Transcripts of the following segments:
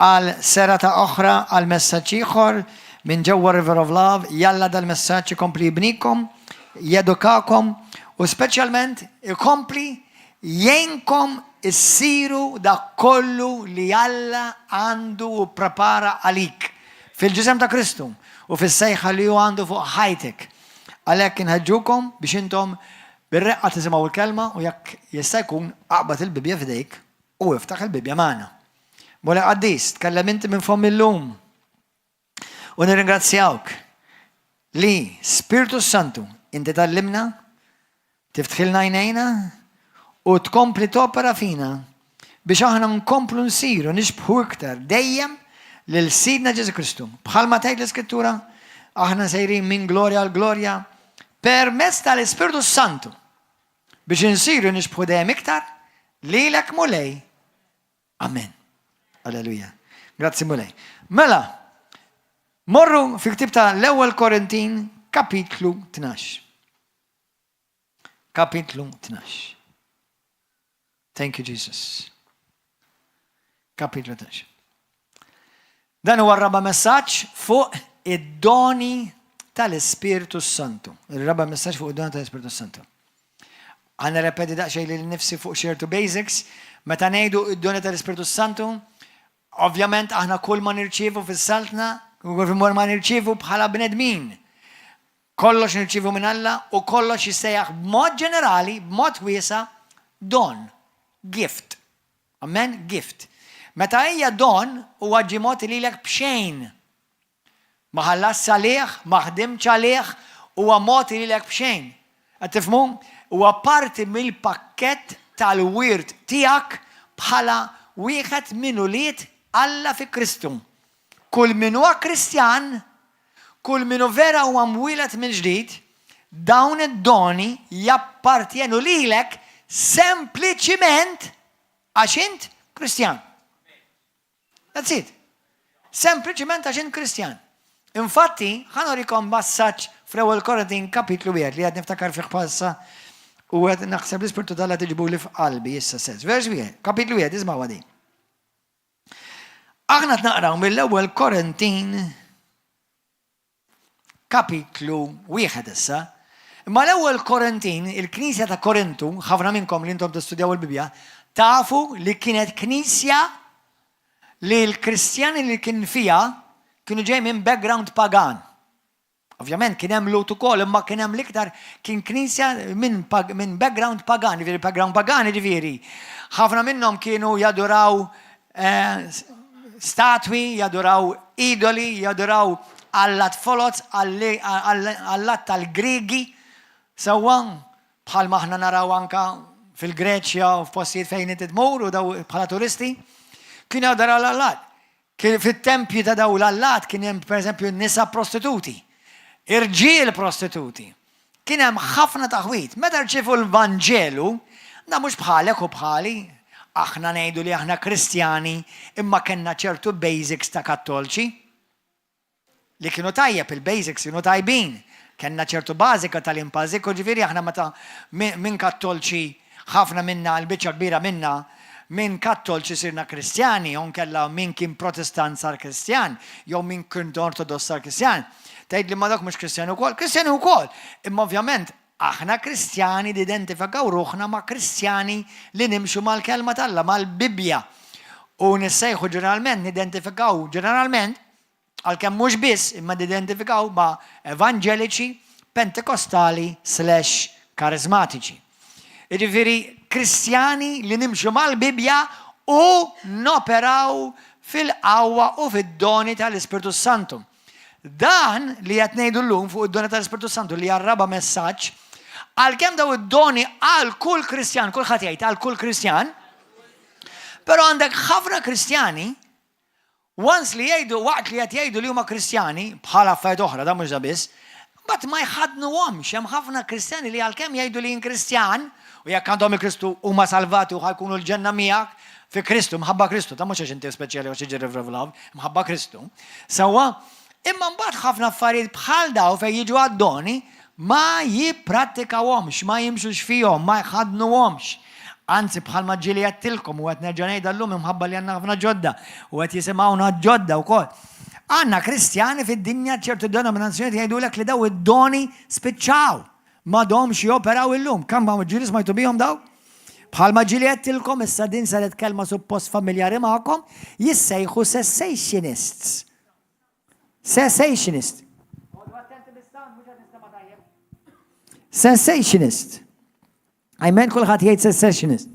Għal serata oħra, għal messaġġ ieħor minn ġewwa River of Love. Jalla dal-messaġġ ikompli jibnikom, jedukakom u speċjalment ikompli jgħinkom issiru dak kollu li Alla għandu u prepara għalik fil-ġisem ta' Kristu u fis-sejħa li hu għandu fuq ħajtek. Għalhekk inħeġġukom biex intom bir-reqqa tisimgħu l-kelma u jekk jista' jkun aqbad il-Bibbja f'idejk u iftaħ il-Bibbja magħna. Mulej qaddis, tkellem inti minn fommi llum. U nirringrazzjawk li Spiritu Santu inti tgħallimna, tiftħilna għajnejna u tkompli topera fina biex aħna nkomplu nsiru nixbħu iktar dejjem lil Sidna Ġesu Kristu. Bħalma tgħid l-Iskrittura, aħna sejrin minn glorja għal glorja permezz tal-Ispirtu Santu biex insiru nixbħu dejjem iktar lilek Mulej. Amen. Alleluja. Grazzi Mulej. Mela, morru fi ktib ta' l-ewwel Korintin kapitlu 12. Kapitlu 12. Thank you, Jesus. Kapitlu 12. Dan huwa r-raba' messaġġ fuq id-doni tal-Ispirtu Santu. Ir-raba' messaġġ fuq id-doni tal-Ispirtu Santu. Ħa nirrepeti daqsxejn lil nifsi fuq ċertu basics. Meta ngħidu id-doni tal-Ispirtu Santu, ovvjament aħna kull ma nirċievu fis-saltna, kull ma nirċievu bħala bnedmin. Kollox nirċievu minn Alla u kollox jissejjaħ b'mod ġenerali, b'mod wiesa, don, gift. Amen, gift. Meta hija don, huwa ġie mogħti lilek b'xejn. Ma ħallas għalih, ma ħdimx għalih, huwa mogħti lilek b'xejn. Qed tifhmu? Huwa parti mill-pakkett tal-wirt tiegħek bħala wieħed minn ulied Alla fi Kristu. Kull min huwa Kristjan, kull min hu vera huwa mwieled mill-ġdid, dawn id-doni jappartjenu lilek sempliċiment għax int Kristjan. That's it. Sempliċiment għax int Kristjan. Infatti, ħa nurikom passaġġ fl-ewwel Korintin kapitlu 1 li għad niftakar fih passa u għad naħseb l-Ispirtu t'Alla ġabu li f'qalbi issa stess. Vers 1, kapitlu 1, ismagħu għadi. Aħna naqraw mill-ewwel Korintin kapitlu 1 issa. Imma l-ewwel Korintin, il-Knisja ta' Korintu, ħafna minnkom li intom tistudjaw il-Bibja, tafu li kienet knisja li l-Kristjani li kien fija kienu ġej minn background pagan. Ovvjament kien hemm Lhud ukoll, imma kien hemm l-iktar kien knisja minn background pagan, ġifieri background pagan ġifieri. Ħafna minnhom kienu jaduraw statwi, jaduraw idoli, jaduraw allat foloz, allat tal-Grigi, sewwa bħal aħna naraw anka fil-Greċja u f'postijiet fejn inti tmur u daw bħala turisti, kienu jaduraw l-allat. Fit-tempji ta' daw l-allat kien hemm pereżempju nisa prostituti, irġiel prostituti. Kien hemm ħafna taħwit. Meta rċievu l-Vanġelu, da mhux bħalek u bħali, aħna ngħidu li aħna Kristjani imma kellna ċertu basics ta' kattolċi li kienu tajjeb, il-basics kienu tajbin. Kellna ċertu bażika tal-impażiku, ġifieri aħna meta minn kattolċi ħafna minna, l-biċċa kbira minna, minn kattolċi sirna Kristjani, jew kella min kien protestant sar Kristjan, jew min kien ortodoss sar Kristjan. Tgħid li ma dak mhux Kristjani wkoll, Kristjani wkoll. Imma ovvjament aħna Kristjani nidentifikaw ruħna ma' Kristjani li nimxu mal-kelma t'Alla, mal-Bibbja. U nissejħu ġeneralment, nidentifikaw ġeneralment, għalkemm mhux biss, imma nidentifikaw ma' evangeliċi, pentekostali/karizmatiċi. Jiġifieri Kristjani li nimxu mal-Bibbja u noperaw fil-qawwa u fid-doni tal-Ispirtu Santu. Dan li qed ngħidu llum fuq id-doni tal-Ispirtu Santu li r-raba' messaġġ, għalkemm daw id-doni għal kull Kristjan, kulħadd jgħid għal kull Kristjan, però għandek ħafna Kristjani once li jgħidu, waqt li qed jgħidu li huma Kristjani, bħala affarijiet oħra, da mhux biss, but ma jħaddnuhomx, hemm ħafna Kristjani li għalkemm jgħidu li jien Kristjan, u jekk għandhom il-Kristu huma salvati u ħa jkunu l-ġenna miegħek fi Kristu, mħabba Kristu, ta' mhux għax inti speċjali għax jiġi River Love, mħabba Kristu. Sewwa, imma mbagħad ħafna affarijiet bħal daw fejn jiġu għad-doni ma jipprattikawhomx, ma jimxux fihom, ma jħaddnuhomx. Anzi, bħalma ġieli għedtilkom u qed nerġa' ngħidha llum imħabba li għandna ħafna ġodda u qed jisimgħuna ġodda wkoll. Għandna Kristjani fid-dinja ċertu denominazzjonijiet jgħidulek li daw id-doni spiċċaw. M'għadhomx joperaw illum. Kemm ġieli smajtu bihom daw? Bħalma ġieli għedtilkom issa din saret kelma suppost familjari magħkom, jissejħu cessationists. Cessationist. Cessationist. Amen, kulħadd jgħid secessionist.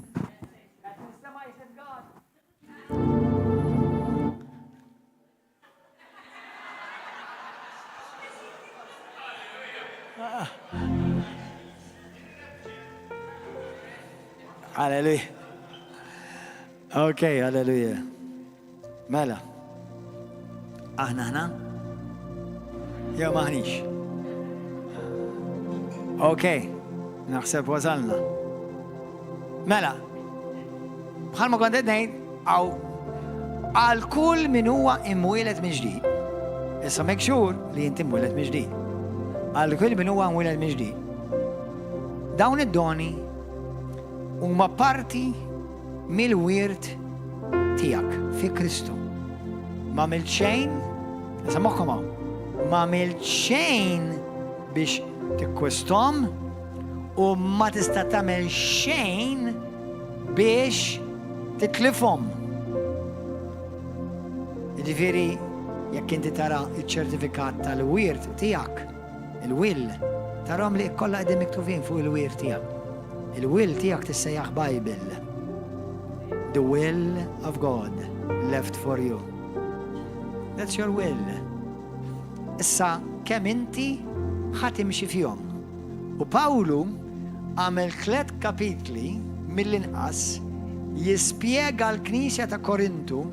Hallelujah. Okay, hallelujah. Mela. Aħna ħna? Jew maħniex? Ok, naħseb wasalna. Mela, bħalma kont qed ngħid, għaw għal kull min huwa imwieled minn ġdid. Issa make sure li inti imwieled minn ġdid. Għal kull min huwa imwieled minn ġdid. Dawn id-doni huma parti mill-wirt tiegħek fi Kristu. M'għamilt xejn, issa moħħkom hawn, m'għamilt xejn biex tikkwisthom u ma tista' tagħmel xejn biex titlifhom. Jiġifieri jekk inti tara ċ-ċertifikat tal-wirt tiegħek, Il-will, tarahom li kollha qegħdin miktubin fuq il-wirt tiegħek. Il-will tiegħek tissejjaħ Bible. The will of God left for you. That's your will. Issa kemm inti ħa timxi fihom. U Pawlu għamel tlet kapitli mill-inqas jispjega l-Knisja ta' Korintu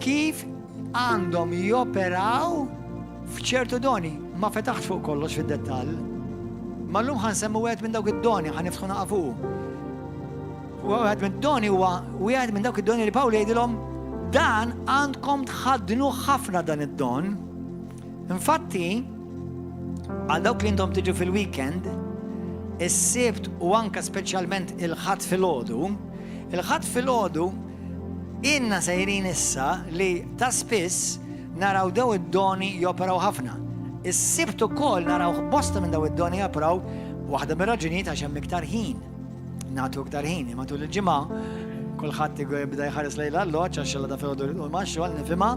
kif għandhom joperaw F'ċertu doni, ma fetaħtx fuq kollox fid-dettall. Ma llum ħa nsemmu wieħed minn dawk id-doni, ħa niftħu naqa' fuqu. Wieħed minn doni huwa wieħed minn dawk id-doni li Pawlu jgħidilhom dan għandkom tħaddnu ħafna dan id-don. Infatti, għal dawk li intom tiġu fil-weekend, is-sibt u anka speċjalment il-ħadd filgħodu, il-ħadd filgħodu Ilna sejrin issa li ta' spiss naraw daw id-doni joperaw ħafna. Is-Sibt ukoll naraw bosta minn daw id-doni joperaw waħda mir-raġunijiet għax hemm iktar ħin. Nagħtu iktar ħin, imma tul il-ġimgħa kulħadd jibda jħares lejn l-alloġġ għax xella ta' filgħodu jqum għax-xogħol nifhimha,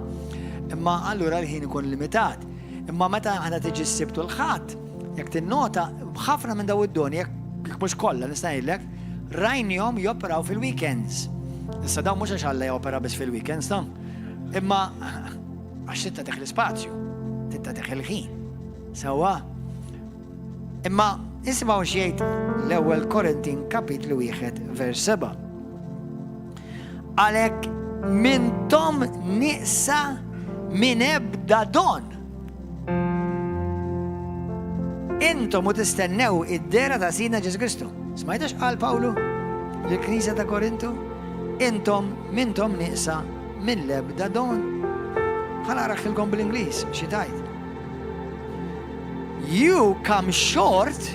imma allura l-ħin ikun limitat. Imma meta aħna tiġi s-Sibt u l-Ħadd, jekk tinnota, ħafna minn daw id-doni, jekk mhux kollha nista' ngħidlek, Rajnihom joperaw fil-weekends. Issa dawn mhux għax Alla jopera biss fil-weekends, ta? Imma għax trid tagħtih l-ispazju, trid tagħtih il-ħin. Sewwa? Imma isimgħu x'jgħid l-ewwel Korintin kapitlu wieħed vers 7. Għalhekk mintom nieqsa minn ebda don. Intom u tistennew id-dehra ta' Sidna Ġesù Kristu. Smajtu x'qal Pawlu lill-Knisja ta' Korintu? Intom m'intom nieqsa minn l-ebda don. Ħa naqraħilkom bl-Ingliż xi tgħid. You come short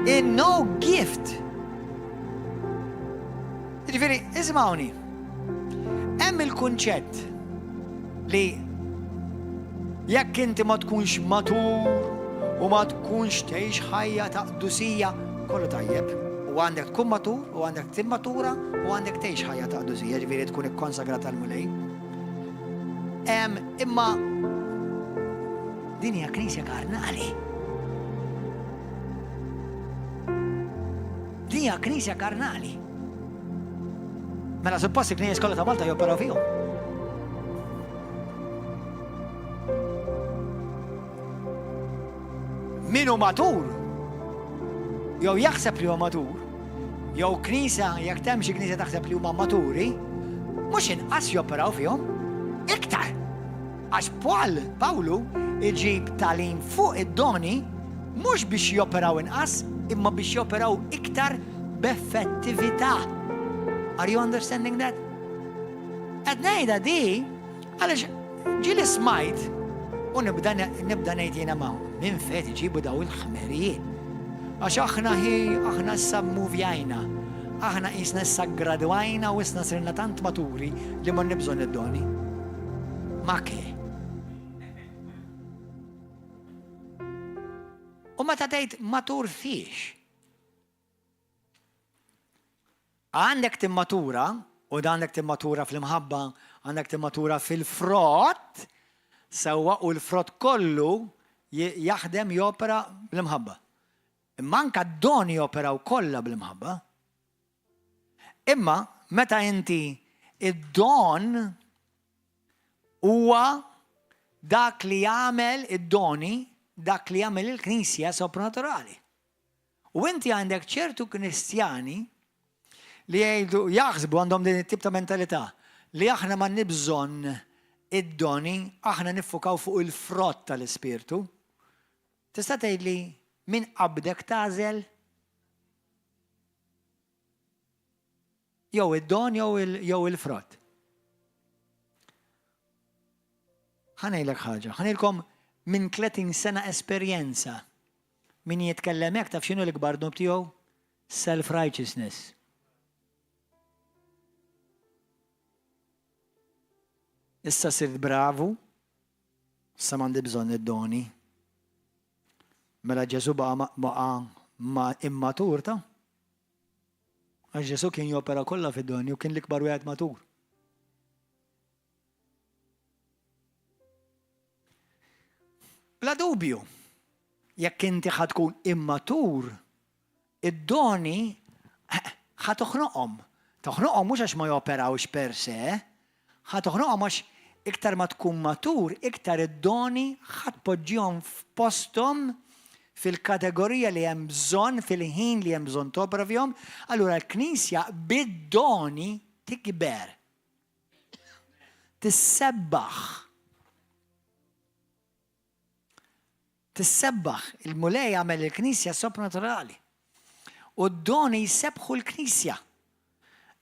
in no gift. Jiġifieri, isimgħuni. Hemm il-kunċett li jekk inti ma tkunx matur u ma tkunx tgħix ħajja ta' qdusija, kollu tajjeb, u għandek tkun matur, u għandek timmatura, u għandek tgħix ħajja ta' qdusija, ġifieri tkun ikkonsagrat għall-Mulej. Imma din hija knisja karnali. Din hija knisja karnali. Mela suppost il-knejjes kollha ta' Malta joperaw fihom. Min hu matur, jew jaħseb li huwa matur, jew knisja, jekk hemm xi knisja taħseb li huma maturi, mhux inqas joperaw fihom, iktar. Għax Paul, Pawlu, iġib tagħlim fuq id-doni mhux biex joperaw inqas, imma biex joperaw iktar b'effettività. Are you understanding that? Qed ngħidha di għaliex ġieli smajt u nibda nibda ngħid jiena ma minn fejn iġibu daw il-ħmerijiet. Għax aħna hi aħna issa mmuvjajna. Aħna qisna issa ggradwajna u isna sirna tant maturi li ma bżonn id-doni. Ma ke. U meta tgħid matur fiex? Għandek timmatura, u għandek timmatura fl-imħabba, għandek timmatura fil-frott, sewwa u l-frott kollu jaħdem jopera bl-imħabba. Imma anka d-doni joperaw kollha bl-imħabba. Imma meta inti id-don huwa dak li jagħmel id-doni, dak li jagħmel il-Knisja sopranaturali. U inti għandek ċertu Kristjani li jgħidu jaħsbu għandhom din it-tip ta' mentalità li aħna ma bżonn id-doni, aħna niffukaw fuq il-frott tal-Ispirtu. Tista' tgħidli min qabdek tagħżel? Jew id-don jew il-frott. Ħa ngħidlek ħaġa, ħa ngħidilkom minn 30 sena esperjenza. Min jitkellem hekk taf x'inhu l-ikbar dnub tiegħu? Self-righteousness. Issa sirt bravu, issa m'għandi bżonn id-doni. Mela Ġesu baqa' ma immatur ta' Għax Ġesù kien jopera kollha fid-doni u kien l-ikbar wieħed matur. Bla dubju, jekk inti ħa tkun immatur, id-doni ħa toħnoqhom. Toħnoqhom mhux għax ma joperawx per se, ħa toħnoqhom għax iktar ma tkun matur, iktar id-doni ħa tpoġġihom f'posthom fil-kategorija li hemm bżonn, fil-ħin li hemm bżonn topera fihom, allura l-Knisja bid-doni tikber. Tissebbaħ. Tissebbaħ. Il-Mulej għamel il-Knisja sopranaturali. U d-doni jsebbħu l-Knisja.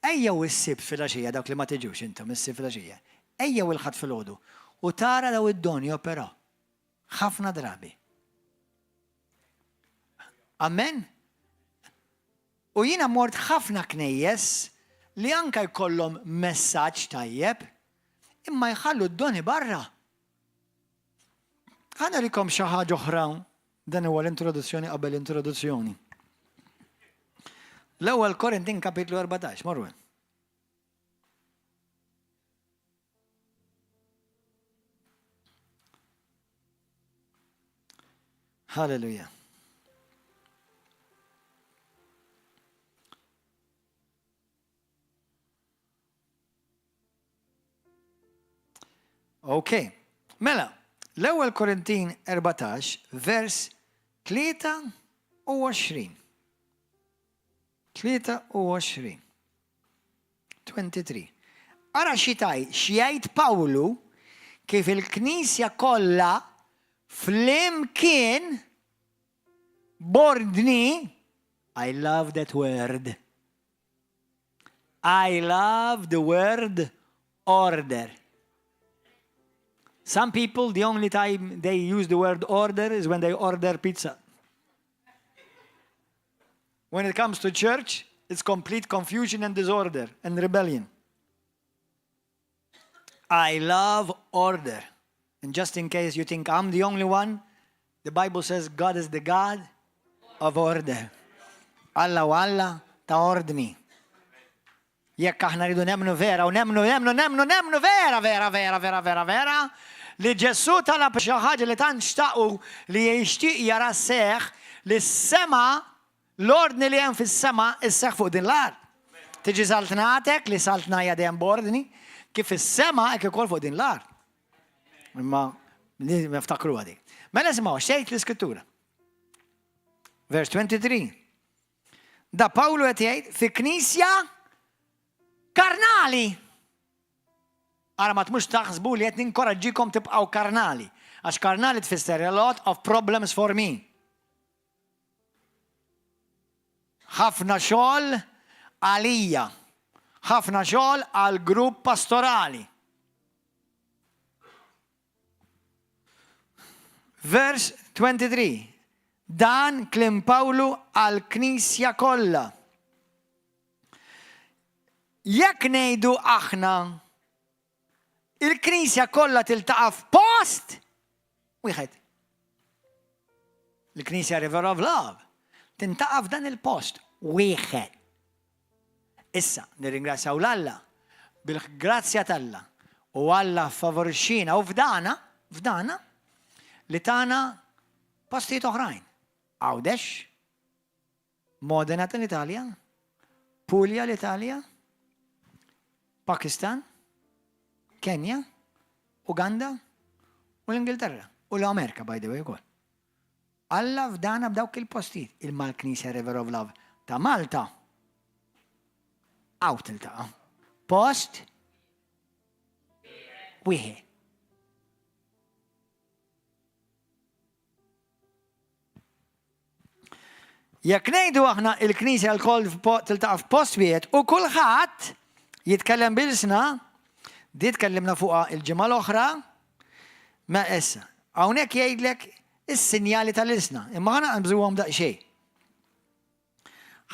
Ejjew is-Sibt filgħaxija dawk li ma tiġux intom is-Sibt filgħaxija. Ejjew il-Ħadd filgħodu u tara daw id-doni joperaw. Ħafna drabi. Amen? U jiena mort ħafna knejjes li anka jkollhom messaġġ tajjeb, imma jħallu d-doni barra. Ħa nurikom xi ħaġa oħra, dan huwa l-introduzzjoni qabel l-introduzzjoni. L-ewwel Korintin kapitlu 14, morru. Halleluja. Ok. Mela, l-ewwel Korintin 14, vers 23. 23. 23. Ara xi taj, x'jgħid Pawlu kif il-Knisja kollha flimkien b'ordni, I love that word. I love the word order. Some people, the only time they use the word order is when they order pizza. When it comes to church, it's complete confusion and disorder and rebellion. I love order. And just in case you think I'm the only one, the Bible says God is the God of order. Alla u Alla ta' ordni. Jekk aħna rridu nemmnu vera u nemmnu, nemmnu, nemmnu, nemmnu vera, vera, vera, vera, vera, vera, li Ġesù talab xi ħaġa li tant xtaqu li jixtieq jara sseħħ, li s-sema, l-ordni li hemm fis-sema isseħħ fuq din l-art. Tiġi saltnatek, li saltna hija dejjem b'ordni, kif fis-sema hekk ukoll fuq din l-art. Imma niftakruha dik. Mela nisimgħu x'tgħid l-Iskrittura. Vers 23. Da Pawlu qed jgħid fi knisja karnali. Ara ma tmux taħsbu li qed ninkoraġġikom tibqgħu karnali. Għax karnali tfisser a lot of problems for me. Ħafna xogħol għalija. Ħafna xogħol għal grupp pastorali. Vers 23. Dan kliem Pawlu għall-knisja kollha. Jekk ngħidu aħna il-Knisja kollha tiltaqa' f'post wieħed. Il-Knisja River of Love tintaqa' f'dan il-post wieħed. Issa, nirringrazzjaw l-Alla bil-grazzja t'Alla u Alla favorixxina u fdana, fdana li tana postijiet oħrajn. Għawdex, Modena tal-Italja, Puglia l-Italja, Pakistan, Kenya, Uganda u l-Ingilterra. U l-Amerika, by the way, ukoll. Alla fdana b'dawk il-postijiet. Imma l-Knisja River of Love ta' Malta hawn tiltaqa'. Post wieħed. Jekk ngħidu aħna il-Knisja lkoll tiltaqa' f'post wieħed u kulħadd jitkellem b'ilsna, di tkellimna fuqha il-ġimgħa l-oħra, ma issa, hawnhekk jgħidlek is-sinjali tal-ilsna, imma ħa naqbżuhom daqsxejn.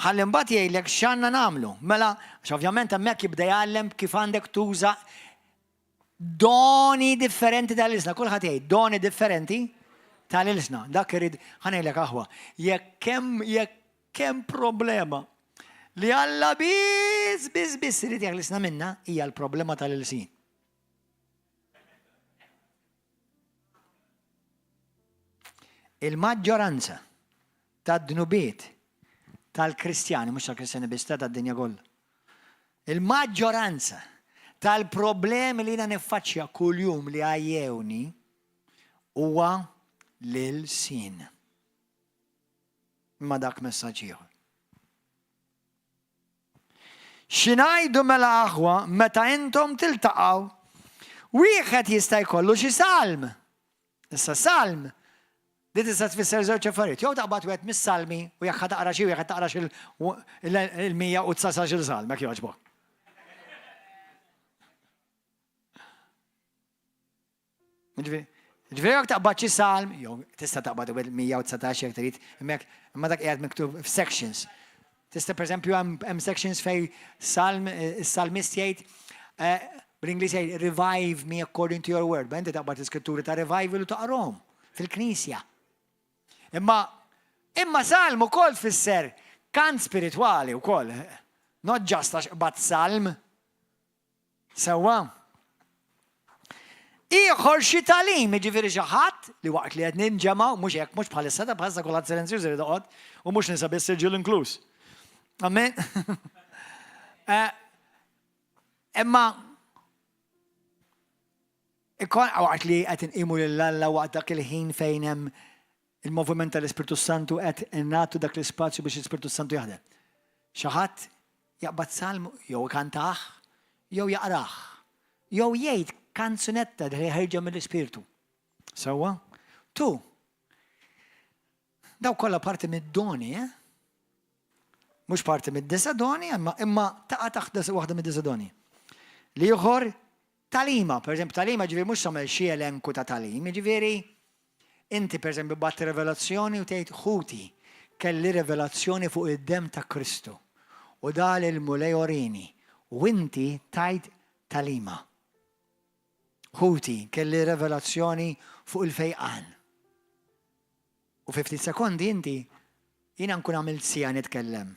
Ħalli mbagħad jgħidlek x'għandna nagħmlu. Mela, għax ovvjament hemmhekk jibda jgħallem kif għandek tuża doni differenti tal-ilsna. Kulħadd jgħid doni differenti tal-ilsna. Dak irid ħanejlek aħwa. Jekk hemm jekk hemm problema li Alla biss biss biss irid jeħlisna minna hija l-problema tal-ilsin. Il-maġġoranza tad-dnubiet tal-Kristjani, mhux tal-Kristjani biss, ta' tad-dinja kollha. Il-maġġoranza tal-problemi li jiena niffaċċja kuljum li għajjewni huwa l-ilsien. Imma dak messaġġ ieħor. Xi ngħidu mela aħwa meta intom tiltaqgħu? Wieħed jista' jkollu xi salm. Issa salm di tista' tfisser żewġ affarijiet. Jew taqbad wieħed mis-salmi u jekk ħa taqra xi wieħed taqra xi il-119 salm jekk jogħġbok. Ġifieri jekk taqbad xi salm, jew tista' taqbad 119 jekk trid, hemmhekk imma dak qiegħed miktub f'sections. Tista' pereżempju hemm sections fej salm is-salmist jgħid eh, bl-Ingliż jgħid revive me according to your word. Ba inti taqbad l-iskritturi ta' revival u taqrahom fil-knisja. Imma imma salm ukoll tfisser kant spiritwali wkoll. Not just għax qbad salm. Sewwa. Ieħor xi tagħlim, jiġifieri xi ħadd li waqt li qed ninġemgħu, mhux hekk, mhux bħalissa, ta' bħalissa kulħadd silenzjuż irid joqgħod, u mhux nisa biss irġiel inkluż. Amen. Eh, imma waqt li qed inqimu lil Alla waqt dak il-ħin fejn hemm Il-moviment tal-Ispirtu s-Santu qed nagħtu dak l-ispazju biex l-Ispirtu s-Santu jaħdem. Xi ħadd jaqbad salm jew ikantah, jew jaqrah, jew jgħid kanzunetta li ħerġa mill-Ispirtu. Sewwa? Tu. Daw kollha parti mid-doni, eh? Mhux parti mid-disa doni, imma imma taqa' taħt waħda mid-disa doni. L-ieħor Tagħlima, per eżempju, tagħlima ġifieri mhux tagħmel xi elenku ta' tagħlim, jiġifieri inti per eżempju bgħatt revelazzjoni u tgħid ħuti kelli revelazzjoni fuq id-demm ta' Kristu u dal il-Mulej orini u inti tajt tagħlima. Ħuti kelli revelazzjoni fuq il-fejqan. U fi ftit sekondi inti, jiena nkun għamilt siegħa nitkellem,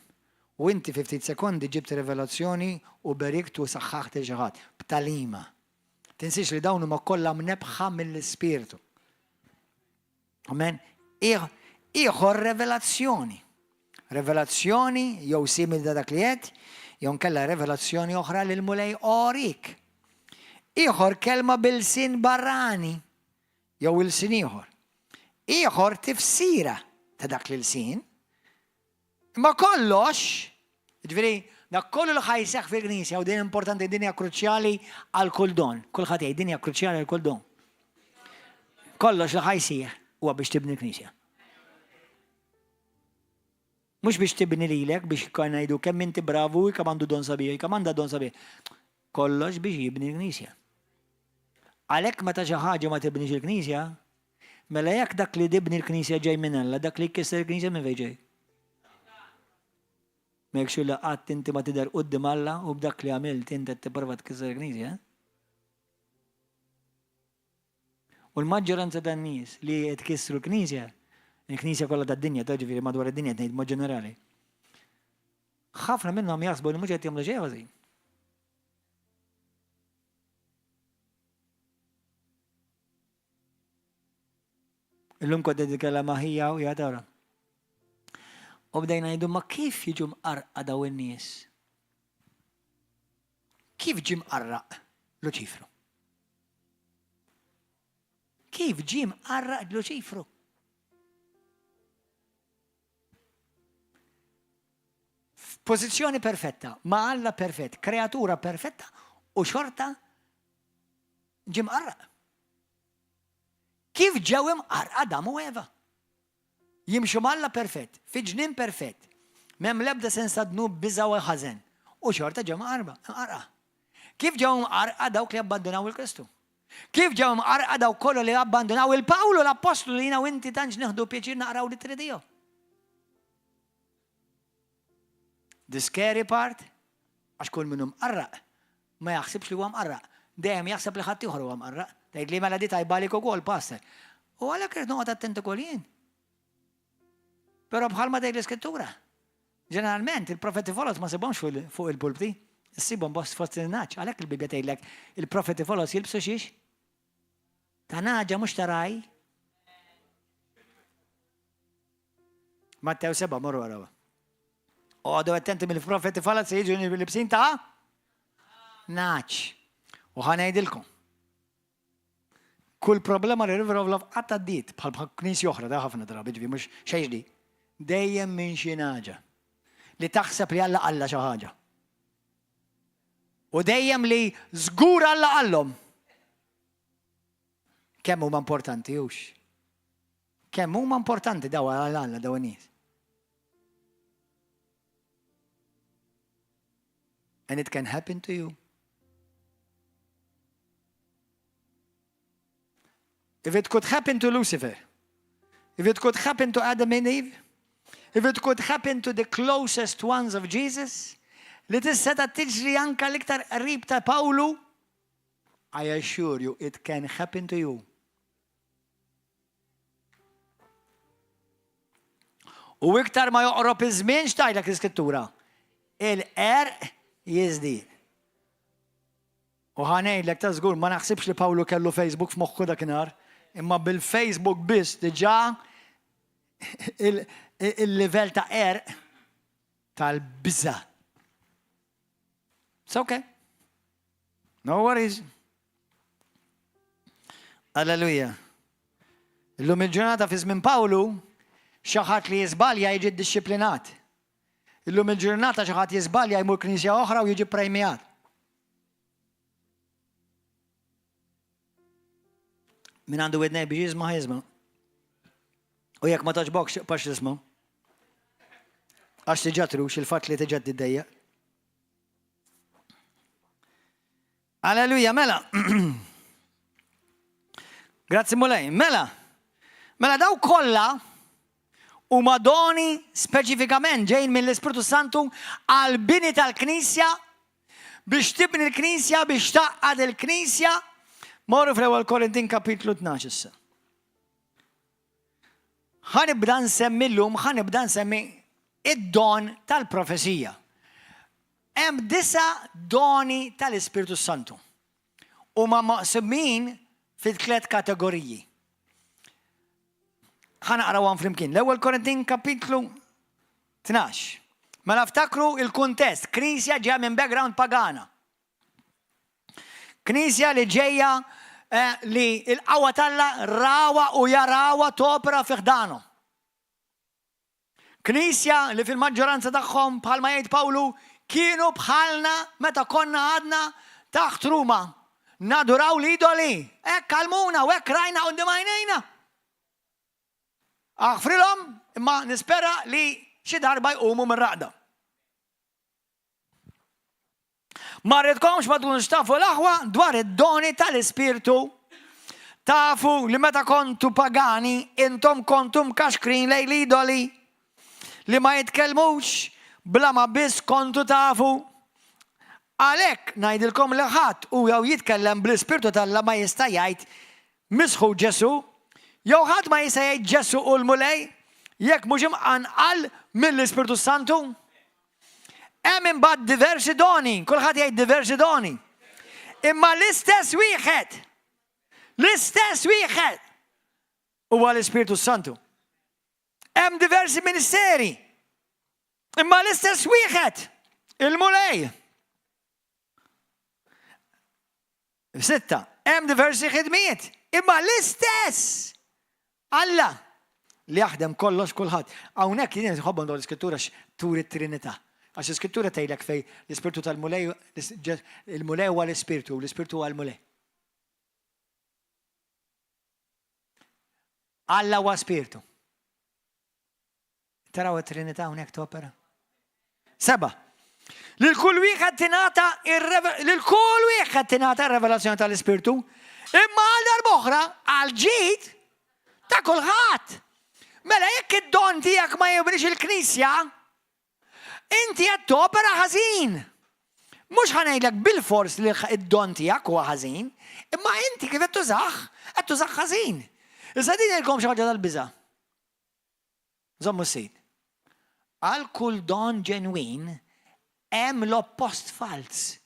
u inti fi ftit sekondi ġibt rivelazzjoni u berikt u saħħaħt lil xi ħadd, b'tagħlima. Tinsiex li dawn huma kollha mnebbħa mill-Ispirtu. Amen. Ieħor revelazzjoni. Revelazzjoni jew simili ta' dak li qed, jew nkella revelazzjoni oħra lil Mulej orik. Ieħor kelma bil-sin barrani. jew ilsien ieħor. Ieħor tifsira ta' dak l-ilsien. Imma kollox, ġifieri, dak kollu li ħa jseħħ fil-Knisja u din importanti din hija kruċjali għal kull don. Kulħadd jgħid din hija kruċjali għal kull don. Kollox li ħa jsir huwa biex tibni l-Knisja. Mhux biex tibni lilek biex ngħidu kemm inti bravu, kemm għandu don sabiħ, kemm għandha don sabiħ. Kollox biex jibni l-Knisja. Għalhekk meta xi ħaġa ma tibnix il-Knisja, mela jekk dak li tibni l-Knisja ġej minn Alla, dak li jkisser il-Knisja minn fejn ġej? Make sure li qatt inti ma tidher quddiem Alla u b'dak li għamilt inti qed tipprova tkisser il-Knisja. Eh? U l-maġġoranza tan-nies li qed ikissru l-Knisja, il-Knisja kollha tad-dinja, ta' ġifieri madwar id-dinja qed ngħid mod ġenerali. Ħafna minnhom jaħsbu li mhux qed jagħmlu xejn ħażin. Illum kont qed nitkellem ma' ħija u qiegħed ara. U bdejna ngħidu ma kif jiġu mqarqa daw in-nies? Kif ġie mqarraq Luċifru? Kif ġie mqarraq Luċifru? F'pożizzjoni perfetta, ma' Alla perfett, kreatura perfetta u xorta ġie mqarraq. Kif ġew imqarrqa Adam u Eva? Jimxu m'Alla perfett, fi ġnien perfett, m'hemm l-ebda sens ta' dnub, biża' u ħażen, u xorta ġew imqarrba, imqarrqa. Kif ġew imqarrqa dawk li abbandunaw 'il Kristu? Kif ġew imqarrqa dawk kollha li abbandunaw 'il Pawlu l-appostlu li jiena u inti tantx nieħdu pjaċir naqraw l-ittri tiegħu? The scary part, għax kull min hu mqarraq ma jaħsibx li huwa mqarraq. Dejjem jaħseb li ħaddieħor huwa mqarraq. Tgħid li mela di tajba għalik ukoll, pastor. U għalhekk irid noqgħod attent ukoll jien. Però bħalma tgħid l-Iskrittura, ġeneralment il-profeti foloz ma sibhomx fuq il-pulpti, issibhom bost fost il-naċ. Għalhekk il-Bibbja tgħidlek il-profeti foloz jilbsu xiex? Ta' naġa mhux ta' raj. Mattew 7, morru għarawa. Oqogħdu attenti mill-profeti falaz se jiġu libsin ta' naċ. U ħa ngħidilkom. Kull problema li River of Love qatt għaddiet bħal bħal knisja oħra ta' ħafna drabi ġifi mhux xejn ġdid. Dejjem minn xi naġa li taħseb li Alla qalla xi ħaġa. U dejjem li żgur Alla qallhom. Kemm huma importanti hux? Kemm huma importanti daw għal Alla daw in-nies. And it can happen to you. If it could happen to Lucifer, if it could happen to Adam and Eve, if it could happen to the closest ones of Jesus, li tista' tiġri anka l-iktar qrib ta' Pawlu, I assure you it can happen to you. U iktar ma joqrob iż-żmien x'tgħidlek l-Iskrittura? Il-qerq jiżdied. U ħa ngħidlek ta' żgur ma naħsibx li Pawlu kellu Facebook f'moħħu dakinhar, imma bil-Facebook biss diġà il-livell ta' qerq tal-biża'. It's okay. No worries. Alleluja. Illum il-ġurnata fi żmien Pawlu, xi ħadd li jiżbalja jiġi ddixxiplinat. Illum il-ġurnata xi ħadd jiżbalja jmur knisja oħra u jiġi prejmijat. Min għandu widnej biex jisma' jisma'. U jekk ma togħġbokx tibqax tisma'. Għax tiġa trux il-fatt li tiġa tiddejjaq. Alleluja, mela. Grazzi Mulej. Mela. Mela daw kollha huma doni speċifikament ġejn mill-Ispirtu Santu għal bini tal-Knisja biex tibni l-Knisja, biex tgħaqqad il-Knisja. Morru fl-ewwel Korintin kapitlu 12 issa. Ħa nibda nsemmi llum, ħa nibda nsemmi id-don tal-profezija. Hemm disa' doni tal-Ispirtu Santu. Huma maqsumin fi tliet kategoriji. Ħa naqrawhom flimkien. L-ewwel Korintin kapitlu 12. Mela ftakru il-kuntest, knisja ġeja minn background pagana. Knisja li ġejja eh, li l-qawwa t'Alla rawa u jarawa topra fi ħdanhom. Knisja li fil-maġġoranza tagħhom bħalma jgħid Pawlu kienu bħalna meta konna għadna taħt Ruma. Naduraw l-idoli, hekk għallmuna u hekk rajna quddiem għajnejna. Aħfrilhom imma nispera li xi darba jqumu mir-raqda. Ma rridkomx ma tkunux tafu l-aħwa dwar id-doni tal-Ispirtu. Tafu li meta kontu pagani, intom kontu mkaxkrin lejn l-idoli li ma jitkellmux. bla ma biss kontu tafu. Għalhekk ngħidilkom li ħadd u jew jitkellem bl-Ispirtu t'Alla ma jista' jgħid misħut Ġesù, jew ħadd ma jista' jgħid Ġesù hu l-Mulej, jekk mhux imqanqal mill-Ispirtu s-Santu. Hemm imbagħad diversi doni, kulħadd jgħid diversi doni. Imma l-istess wieħed, l-istess wieħed huwa l-Ispirtu s-Santu. Hemm diversi ministeri. Imma l-istess wieħed, il-Mulej. Sitta, hemm diversi ħidmiet, imma l-istess Alla li jaħdem kollox kulħadd. Hawnhekk jien nħobbhom dawn l-iskrittura turi t-Trinità. Għax l-iskrittura tgħidlek fej l-ispirtu tal-Mulej, il-Mulej huwa l-ispirtu, l-ispirtu huwa l-Mulej. Alla huwa spirtu. Taraw it-Trinità hawnhekk topera. Seba. Lil kull wieħed tingħata lil kull wieħed tingħata r-revelazzjoni tal-Ispirtu, imma għal darb'oħra għal ġid ta' kulħadd. Mela jekk id-don tiegħek ma jibnix il-Knisja, Inti qed topera ħażin. Mhux ħa ngħidlek bilfors li d-don tiegħek huwa ħażin, imma inti kif qed tużah, qed tużah ħażin. Issa din ngħidilkom xi ħaġa tal-biża'. Żommu s-sid. Għal kull don ġenwin hemm l-oppost falz.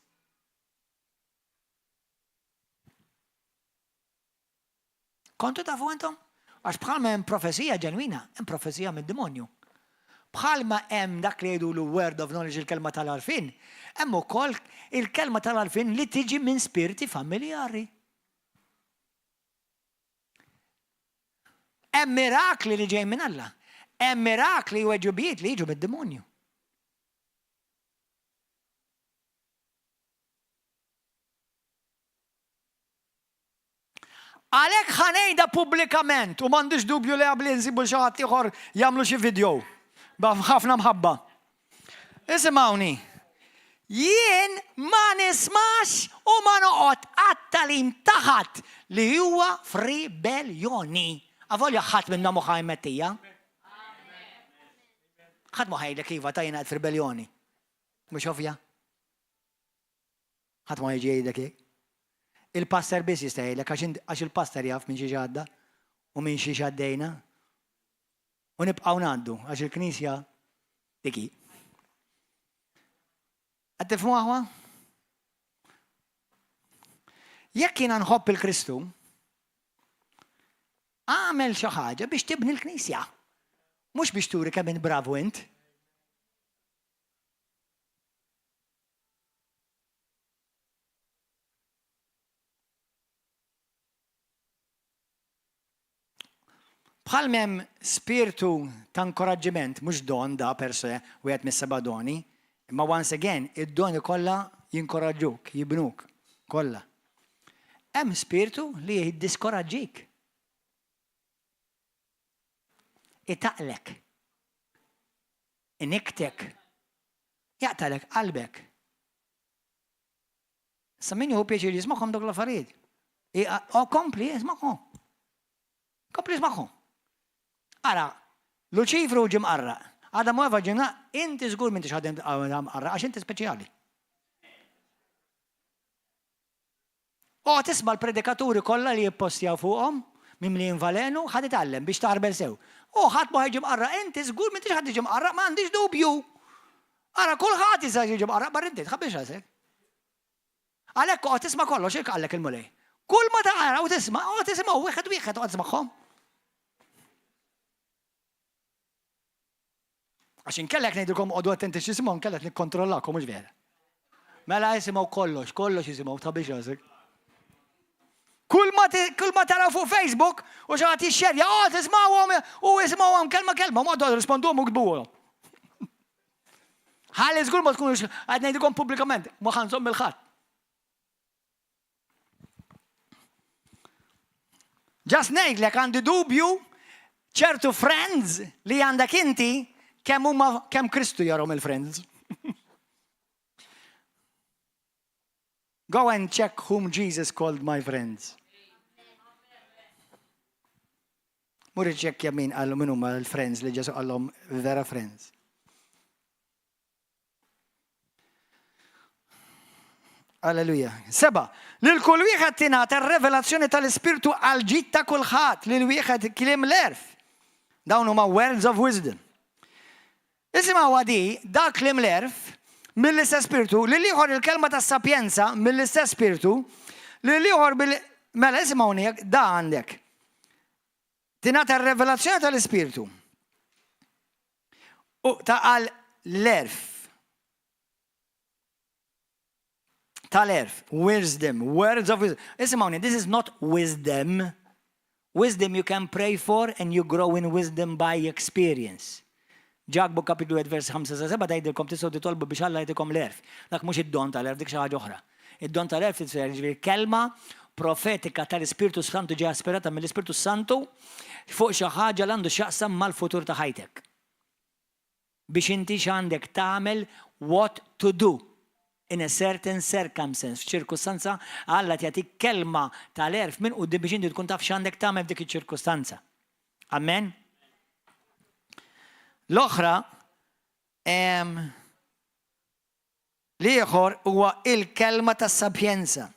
Kontu tafu intom? Għax bħalma hemm profezija ġenwina, hemm profezija mid-demonju. Bħalma hemm dak li jgħidulu word of knowledge il-kelma tal-għarfien, hemm ukoll il-kelma tal-għarfien li tiġi minn spirti familjari. Hemm mirakli li ġej minn Alla. Hemm mirakli u għeġubijiet li jiġu mid-demonju. Għalhekk ħa ngħidha pubblikament u m'għandix dubju li qabli nsibu xi ħadd ieħor jagħmlu xi video. B'ħafna mħabba. Isimgħuni. Jien ma nismax u ma noqgħod qatt tagħlim ta' ħadd li huwa f'ribelljoni. Avolja ħadd minnhom mhu ħa jmettija. Ħadd mhu ħa jgħidlek iva ta' jiena qed f'ribelljoni. Mhux ovvja? Ħadd ma jiġi jgħidlek hekk. Il-pastor biss jista' jgħidlek għax il-pastor jaf minn xiex għadda u minn xiex għaddejna. U nibqgħu ngħaddu għax il-Knisja dik hi. Qed tifhmu aħwa? Jekk jiena nħobb il-Kristu, għamel xi ħaġa biex tibni l-Knisja. Mhux biex turi kemm int bravu int. Bħal m'hemm spirtu ta' inkoraġġiment, mhux don da per se, wieħed mis-seba' doni, imma once again, id-doni kollha jinkoraġġuk, jibnuk, kollha. Hemm spirtu li jiddiskoraġġik. Itaqlek. Inikktek. Jaqtagħlek qalbek. Sa min jieħu pjaċir jismagħhom dawk l-affarijiet. O kompli ismagħhom. Kompli ismagħhom. Ara, Luċifru ġie mqarraq. Adam u Eva ġie inti żgur m'intix ħadem mqarraq għax inti speċjali. Oqgħod isma' l-predikaturi kollha li jippostjaw fuqhom, mimlijin valenu, ħa titgħallem biex tagħrbel sew. U ħadd mhu ħa jiġi mqarraq, inti żgur m'intix ħa tiġi mqarraq, m'għandix dubju. Ara, kulħadd jista' jiġi mqarraq barra inti, tħabbix rasek. Għalhekk oqgħod tisma' kollox hekk qallek il-Mulej. Kull ma tara u tisma', oqgħod isimgħu wieħed wieħed oqgħod tismagħhom. Għax inkella jekk ngħidilkom qogħdu attenti x'tisimgħu inkella qed nikkontrollakom mhux vera. Mela isimgħu kollox, kollox isimgħu tħabbix rasek. Kull ma kull ma taraw fuq Facebook u xi ħadd jixxerja, oh tismgħuhom u isimgħuhom kelma kelma, ma risponduhom u ktbuhom. Ħalli żgur ma tkunux qed ngħidilkom pubblikament, ma ħanżomm il-ħadd. Just ngħidlek għandi dubju ċertu friends li għandek inti kemm huma kemm Kristu jarhom il-friends. Go and check whom Jesus called my friends. Mur iċċekkja min qallu min huma l-friends li Ġesu qallhom vera friends. Alleluja. Seba, lil kull wieħed tingħata r-revelazzjoni tal-Ispirtu għal ġid ta' kulħadd, lil wieħed kliem l-għerf. Dawn huma words of wisdom. Isimgħu di, dak kliem l-għerf mill-istess Spirtu, lil ieħor il-kelma tas-sapjenza mill-istess Spirtu, lil ieħor bil Mela isimgħu da għandek. Tingħata r-revelazzjoni tal-Ispirtu. U ta' għal l-għerf. Tal-għerf, wisdom, words of wisdom. Isimgħuni, this is not wisdom. Wisdom you can pray for and you grow in wisdom by experience. Ġakbu kapitlu 1 vers 5 sa 7 tgħidilkom tistgħu titolbu biex Alla jagħtikom l-għerf. Dak mhux id-don tal-għerf, dik xi ħaġa oħra. Id-don tal-għerf tfisser jiġifieri kelma profetika tal-Ispirtu Santu ġejja ispirata mill-Ispirtu Santu fuq xi ħaġa li għandu x'jaqsam mal-futur ta' ħajtek. Biex inti x'għandek tagħmel what to do in a certain circumstance, f'ċirkustanza, Alla qed jagħtik kelma tal-għerf minn quddiem biex inti tkun taf x'għandek tagħmel f'dik iċ-ċirkustanza. Amen. L-oħra, l-ieħor huwa il-kelma tas-sapjenza.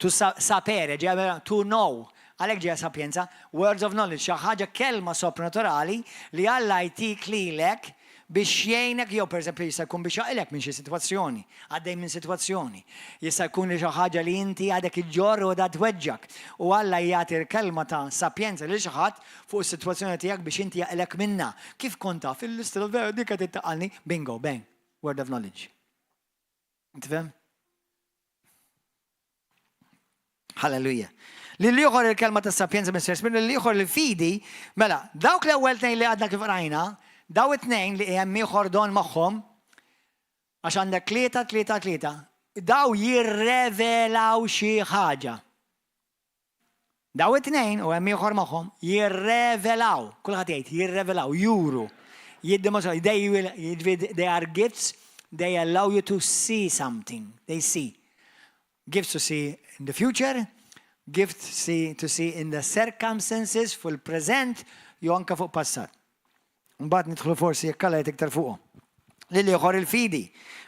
To sapere, ġeja to know. Għalhekk ġeja sapjenza, words of knowledge, xi ħaġa kelma sopranaturali li Alla jtik lilek biex jgħinek jew pereżempju jista' jkun biex jaqilek minn xi sitwazzjoni, għaddej minn sitwazzjoni. Jista' jkun li xi ħaġa li inti għadek iġġorr u għadha tweġġgħek. U Alla jagħti l-kelma ta' sapjenza lil xi ħadd fuq is-sitwazzjoni tiegħek biex inti jaqilek minnha. Kif kont taf il-lista vera dik qed ittaqalni? Bingo, bang, word of knowledge. Tifhem? Halleluja. Lil ieħor il-kelma ta' sapjenza minn Spirit, lil ieħor il-fidi, mela, dawk l-ewwel tnejn li għadna kif rajna, daw it-tnejn li hemm ieħor don magħhom, għax għandek tlieta, tlieta, tlieta, daw jirrevelaw xi ħaġa. Daw it-tnejn u hemm ieħor magħhom jirrevelaw, kulħadd jgħid jirrevelaw, juru, jiddimostraw, they will, they are gifts, they allow you to see something, they see. Gifts to see in the future, gifts see, to see in the circumstances, fil-preżent, jew anke fuq passat. Mbagħad nidħlu forsi jekk Alla jgħid iktar fuqhom. Lil ieħor il-fidi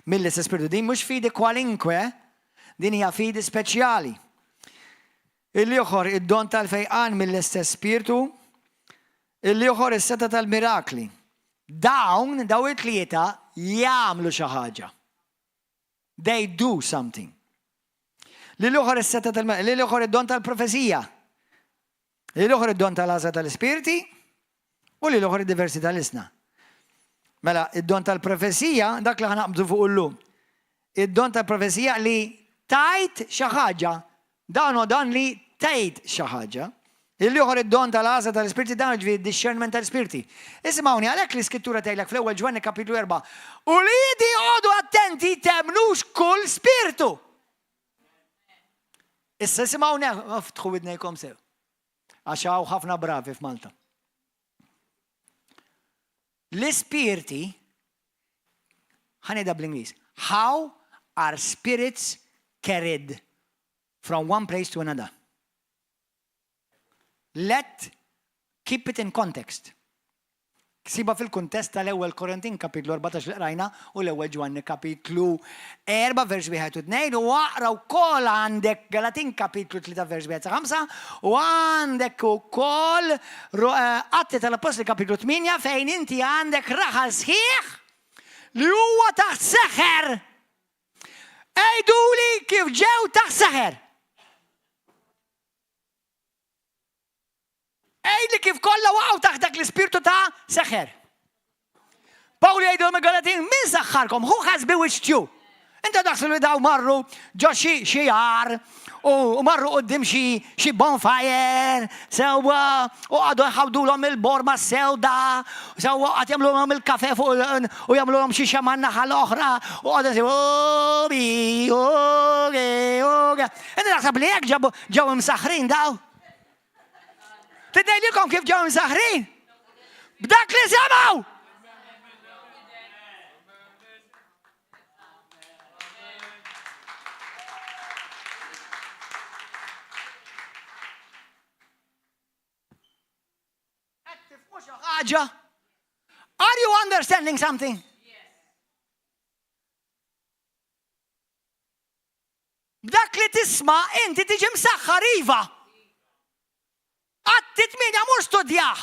mill-istess spiritu. Din mhux fidi kwalinkwe, din hija fidi speċjali. Il-ieħor id-don tal-fejqan mill-istess spiritu, il-ieħor is-seta tal-mirakli. Dawn, daw it-tlieta jagħmlu xi ħaġa. They do something. Lil ieħor is-seta tal lil ieħor id-don tal-profezija. Lil ieħor id-don tal-għażla tal-ispirti u lil ieħor id-diversi tal-isna. Mela, id-don tal-profezija dak li ħanaqbdu fuq illum. Id-don tal-profezija li tajt xi ħaġa Dan hu dan li tgħid xi ħaġa. Il-ieħor id-don tal-għażla tal-ispirti dan jiġifieri d-discernment tal-ispirti. Isimgħuni, għalhekk l-Iskrittura tgħidlek fl-ewwel Ġwanni kapitlu 4, Uliedi oqogħdu attenti temmnux kull spirtu. Issa isimgħuni, ftħu widnejkom sew. Għax hawn ħafna bravi f'Malta. L-ispirti, ħa ngħidha bl-Ingliż, how are spirits carried from one place to another? Let keep it in context. Ksiba fil-kuntest tal-ewwel Korintin kapitlu 14 li qrajna u l-ewwel Ġwanni kapitlu 4 vers 1 u 2 u aqra wkoll għandek Galatin kapitlu 3 vers 1 sa 5 u għandek ukoll Atti tal-Appostli kapitlu 8 fejn inti għandek raħal sħiħ li huwa taħt seħer. Għiduli kif ġew taħt seħer. Għidli kif kollha waqgħu taħt dak l-ispirtu ta' seħer. Pawlu jgħidilhom il-Galatin, min saħħarkom? Who has bewitched you? Inta daħsu li daw marru ġo xi xi għar u marru qudiem xi xi bonfire sewwa u qagħdu jħawdulhom il-borma sewda sewwa qagħad jagħmluhom il-kafe fuq u jagħmluhom xi xema naħa l-oħra u qagħdu jsibu obi oge oge. Inta taħseb li hekk ġabu ġew imsaħħrin daw? Tidejlikom kif ġew imsaħħrin? B'dak li semgħu! Qed tifhmu xi ħaġa? Are you understanding something? Dak li tisma' inti tiġi msaħħar iva. Atti 8 mur studjah.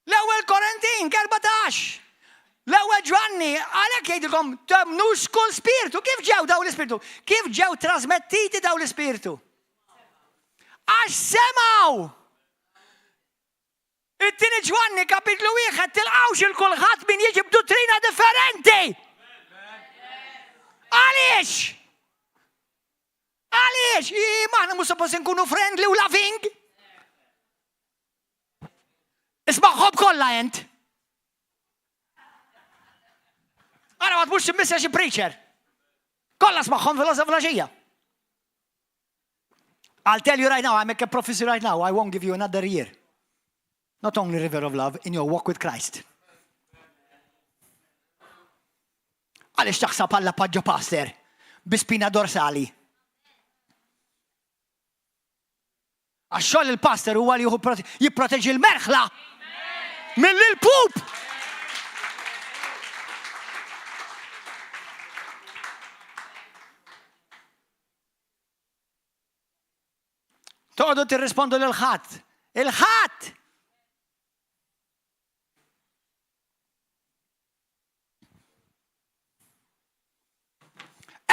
L-ewwel Korintin 14. L-ewwel Ġwanni għalhekk jgħidilkom temmnux kull spirtu. Kif ġew daw l-ispirtu? Kif ġew trasmettiti daw l-ispirtu? Għax semgħu! It-tieni Ġwanni kapitlu wieħed tilqawx il kulħadd min jiġi b'duttrina differenti. Għaliex? Għaliex? Maħna mhux suppost inkunu friendly u loving. Ismagħhom kollha int. Ara ma tmux timmissja xi preacher. Kollha smagħhom fil-għaxija. I'll tell you right now, I make a prophecy right now, I won't give you another year. Not only river of love, in your walk with Christ. Għaliex taħseb Alla paġġa pastor bi spina dorsali? Għax xogħol il-pastor huwa li jipproteġi l-merħla mill-pup. Toqgħodu tirrispondu lil ħadd. Il-ħadd!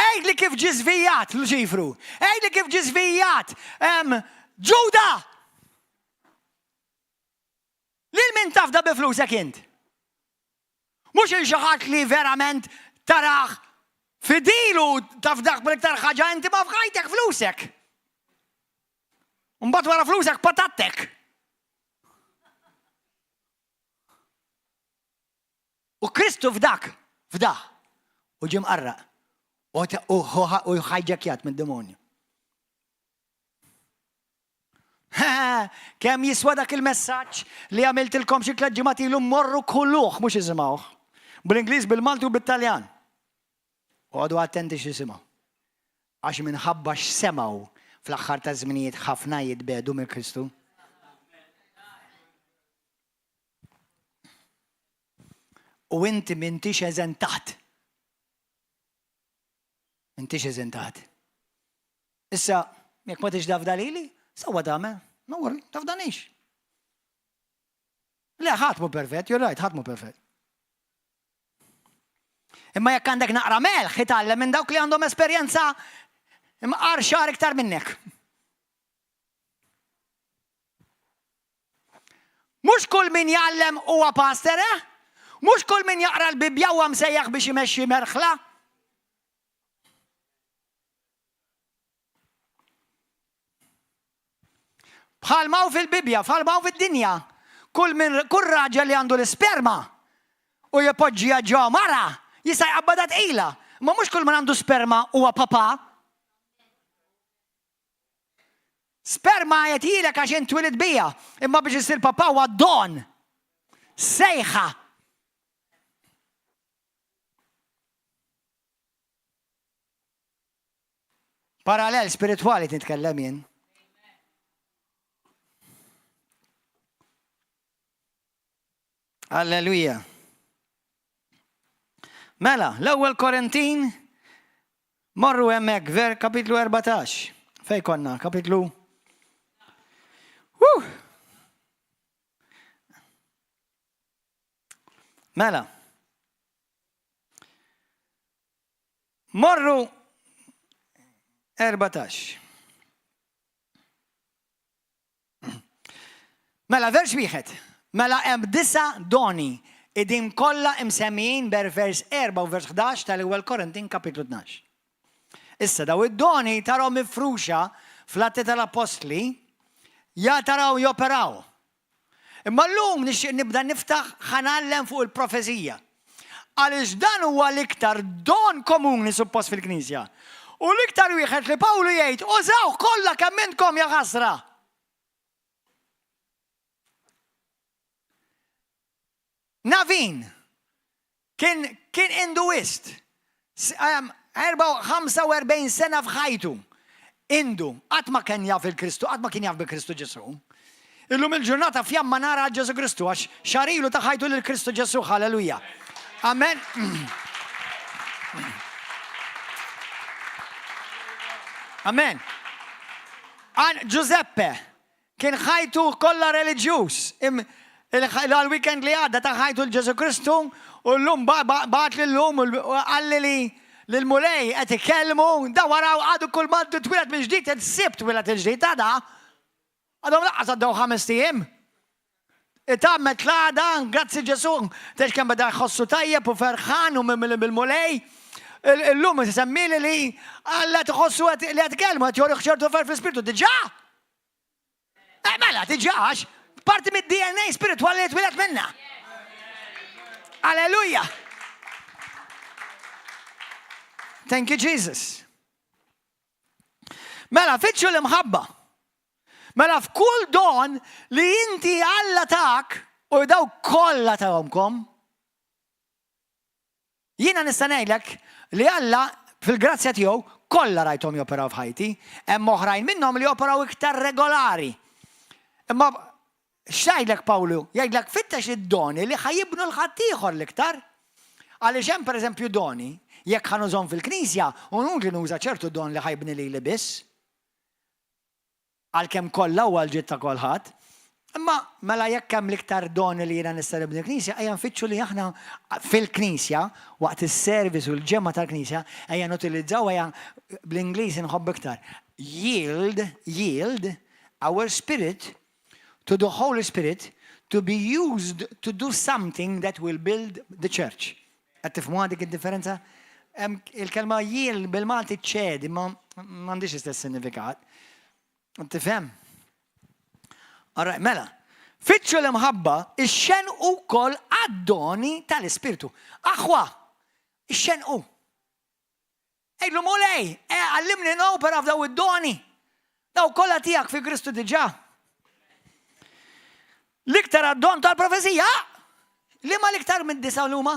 Għidli kif ġie żvijat Luċifru. Għidli kif ġie żvijat Ġuda! Lil min tafda bi flusek int? Mhux il xi ħadd li verament tarah fidilu tafdah bl-iktar ħaġa intima f'ħajtek flusek. Mbagħad wara flusek patattek. U Kristu f'dak, f'dah, u ġie mqarraq, u ħajġekjat mid-demonju. Kemm jiswa dak il-messaġġ li għamiltilkom xi tliet ġimgħat ilu morru kulluh mhux isimgħuh. Bl-Ingliż, bil-Malti u bit-Taljan. Oqogħdu attenti x'tisimgħu. Għax minħabba x'semgħu fl-aħħar taż-żminijiet ħafna jitbiegħdu minn Kristu. U inti m'intix eżentat. M'intix eżentat. Issa, jekk ma tix tafda lili, sewwa tagħmel. No worry, tafdanix. Le, ħadd mhu perfett, you're right, ħadd mhu perfett. Imma jekk għandek naqra melħ, itgħallem minn dawk li għandhom esperjenza imqar xahar iktar minnek. Mhux kull min jgħallem huwa pastor, eh? Mhux kull min jaqra l-Bibbja huwa msejjaħ biex imexxi merħla. Bħalma hu fil-Bibbja, bħalma hu fid-dinja, kull min kull raġel li għandu l-isperma u jpoġġiha ġo mara jista' jqabbadha tqila. Ma mhux kull min għandu sperma huwa papà. Sperma qed għax int twilidt bija, imma biex issir papà huwa don. Sejħa. Parallel spiritwali titkellem jien. Alleluja. Mela, l-ewwel Korintin morru hemmhekk ver kapitlu 14. Fej konna, kapitlu Woo! Mela. Morru 14. Mela vers wieħed. Mela hemm disa' doni idin kollha imsemmijin ber vers 4 u vers 11 tal-ewwel Korintin kapitlu 12. Issa daw id-doni taraw mifruxa fl-Atti tal-Appostli ja taraw joperaw. Imma llum nixtieq nibda niftaħ ħa ngħallem fuq il-profezija. Għaliex dan huwa l-iktar don komuni suppost fil-Knisja. U l-iktar wieħed li Pawlu jgħid, użawh kollha kemm intkom ja ħasra. Navin kien kien Induist. 45 sena f'ħajtu. Indu, qatt ma kien jaf il-Kristu, qatt ma kien jaf bi Kristu Ġesù. Illum il-ġurnata fjamma nara għal Ġesù Kristu għax xarilu ta' ħajtu lil Kristu Ġesù, halleluja. Amen. Amen. Għan Giuseppe kien ħajtu kollha reliġjuż. Il-weekend li għadda ta' ħajtu l-Ġesu Kristu u l-lum bagħat l-lum u qalli li l-Mulej qed ikellmu da wara għadu kull maddu twieled minn ġdid il-Sibt twieled il-ġdid għada. Għadhom lanqas għaddew ħamest ijiem. Itgħammed l-għada, grazzi Ġesù, tgħidx kemm beda jħossu tajjeb u ferħan u mimli bil-Mulej. Illum semmili li Alla tħossu li qed ikellmu qed jorih ċertu ferħ fl-ispirtu. Diġà! Eh, mela, diġà għax parti mid-DNA spiritwali li twieled minna. Alleluja! Thank you, Jesus. Mela, fittxu l-imħabba. Mela f'kull don li inti Alla tak u daw kollha tahomkom, jiena nista' ngħidlek li Alla fil-grazzja tiegħu kollha rajthom joperaw f'ħajti, hemm oħrajn minnhom li joperaw iktar regolari. Imma x'jgħidlek Pawlu? Jgħidlek fittex id-doni li ħa jibnu l-ħaddieħor l-iktar. Għaliex hemm pereżempju doni, jekk ħa nużhom fil-knisja, u inutli nuża ċertu don li ħa jibni lili biss. Għalkemm kollha huwa l-ġid ta' kolħadd. Imma mela jekk hemm l-iktar doni li jiena nista' nibni l-knisja, ejja nfittxu li aħna fil-knisja, waqt is-service u l-ġemgħa tal-knisja, ejja nutilizzaw ejja bl-Ingliż inħobb iktar. Yield, yield our spirit to the Holy Spirit to be used to do something that will build the church. Qed tifhmuha dik id-differenza? Il-kelma yield bil-Malti ċedi, ma m'għandix istess sinifikat. Tifhem? All right, mela. Fittxu l-imħabba, ixxenqu wkoll għad-doni tal-Ispirtu. Aħwa, ixxenqu. Għidlu Mulej, eh, għallimni nopera f'daw id-doni. Daw kollha tiegħek fi Kristu diġà. L-iktar għad-don tal-profezija, li ma l-iktar minn disa l-huma?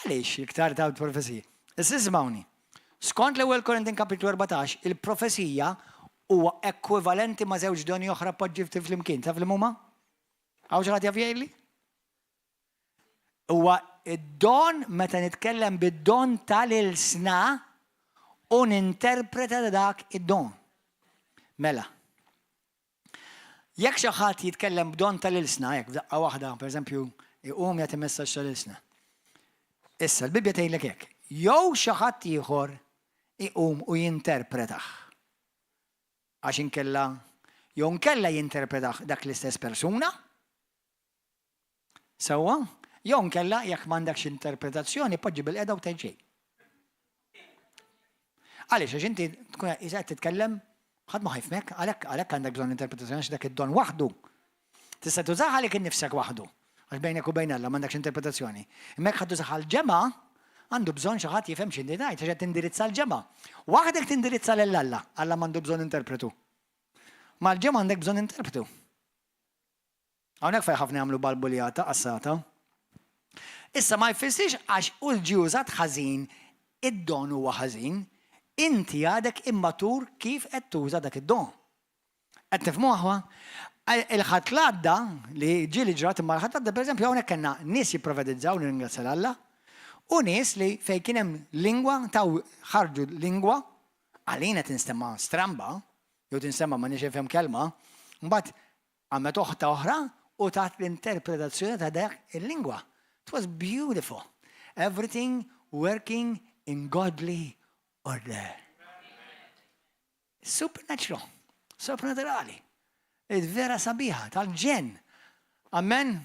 Għaliex l-iktar tal-profezija? Issa ismawni. Skont l-ewwel Korintin kapitlu 14, il-profezija huwa ekwivalenti ma' żewġ doni oħra poġġi flimkien. Taf li huma? Hawn xi ħadd jaf jgħidli? Huwa d-don meta nitkellem bid-don tal-ilsna u ninterpreta dak id-don. Mela, jekk xi ħadd jitkellem b'don tal-ilsna, jekk f'daqqa waħda, pereżempju, iqum jagħti messaġġ tal-ilsna. Issa l-Bibbja tgħidlek hekk, jew xi ħadd ieħor iqum u jinterpretah. Għax inkella jew inkella jinterpretah dak l-istess persuna, Sewwa? Jew inkella jekk m'għandekx interpretazzjoni poġġi bilqiegħda u tgħid xejn. Għaliex għax inti tkun qed titkellem ħadd ma ħajfmek, għalhekk għalhekk għandek bżonn interpretazzjoni għax dak id-don waħdu. Tista' tużaha għalik innifsek waħdu. Għax bejnek u bejn Alla m'għandekx interpretazzjoni. Imma jekk ħa tużaha għall-ġemgħa, għandu bżonn xi ħadd jifhem x'inti tgħid għax qed tindirizza l-ġemgħa. Waħdek tindirizza lil Alla, Alla m'għandu bżonn interpretu. Mal-ġemgħa għandek bżonn interpretu. Hawnhekk fejn ħafna jagħmlu balbuljata qassata. Issa ma jfissirx għax hu ġie użat ħażin id-don huwa ħażin, inti għadek immatur kif qed tuża dak id-don. Qed tifhmu aħwa? Il-Ħadd l-għadda li ġieli ġrat imma l-Ħadd l-għadda pereżempju hawnhekk kellna nies jipprofetizzaw nirringrazzja 'l Alla u nies li fejn kien hemm lingwa taw ħarġu lingwa għalina tinstema' stramba jew tinstema' ma nix nifhem kelma, mbagħad Qamet oħta oħra u tat l-interpretazzjoni ta' dak il-lingwa. It was beautiful. Everything working in godly order. Supernatural. Sopranaturali. Vera sabiħa, tal-ġenn. Amen.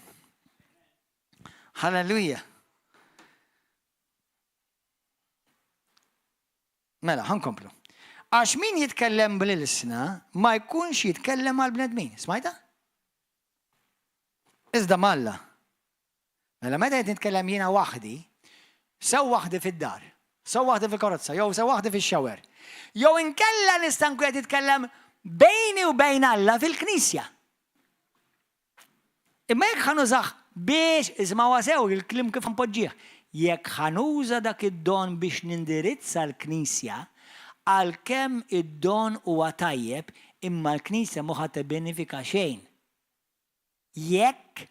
Hallelujah. Mela, ħa nkomplu. Għax min jitkellem bl-ilsna ma jkunx jitkellem mal-bnedmin. Smajta? Iżda m'Alla. Mela meta qed nitkellem jiena waħdi, sew waħdi fid-dar, sew waħdi fil-karozza, jew sew waħdi fix-shower, jew inkella nista' nkun qed nitkellem bejni u bejn Alla fil-knisja. Imma jekk ħa nużah biex, ismgħuha sew il-kliem kif npoġġih, jekk ħa nuża dak id-don biex nindirizza l-Knisja, għalkemm id-don huwa tajjeb, imma l-Knisja mhu ħa tibbenifika xejn. Jekk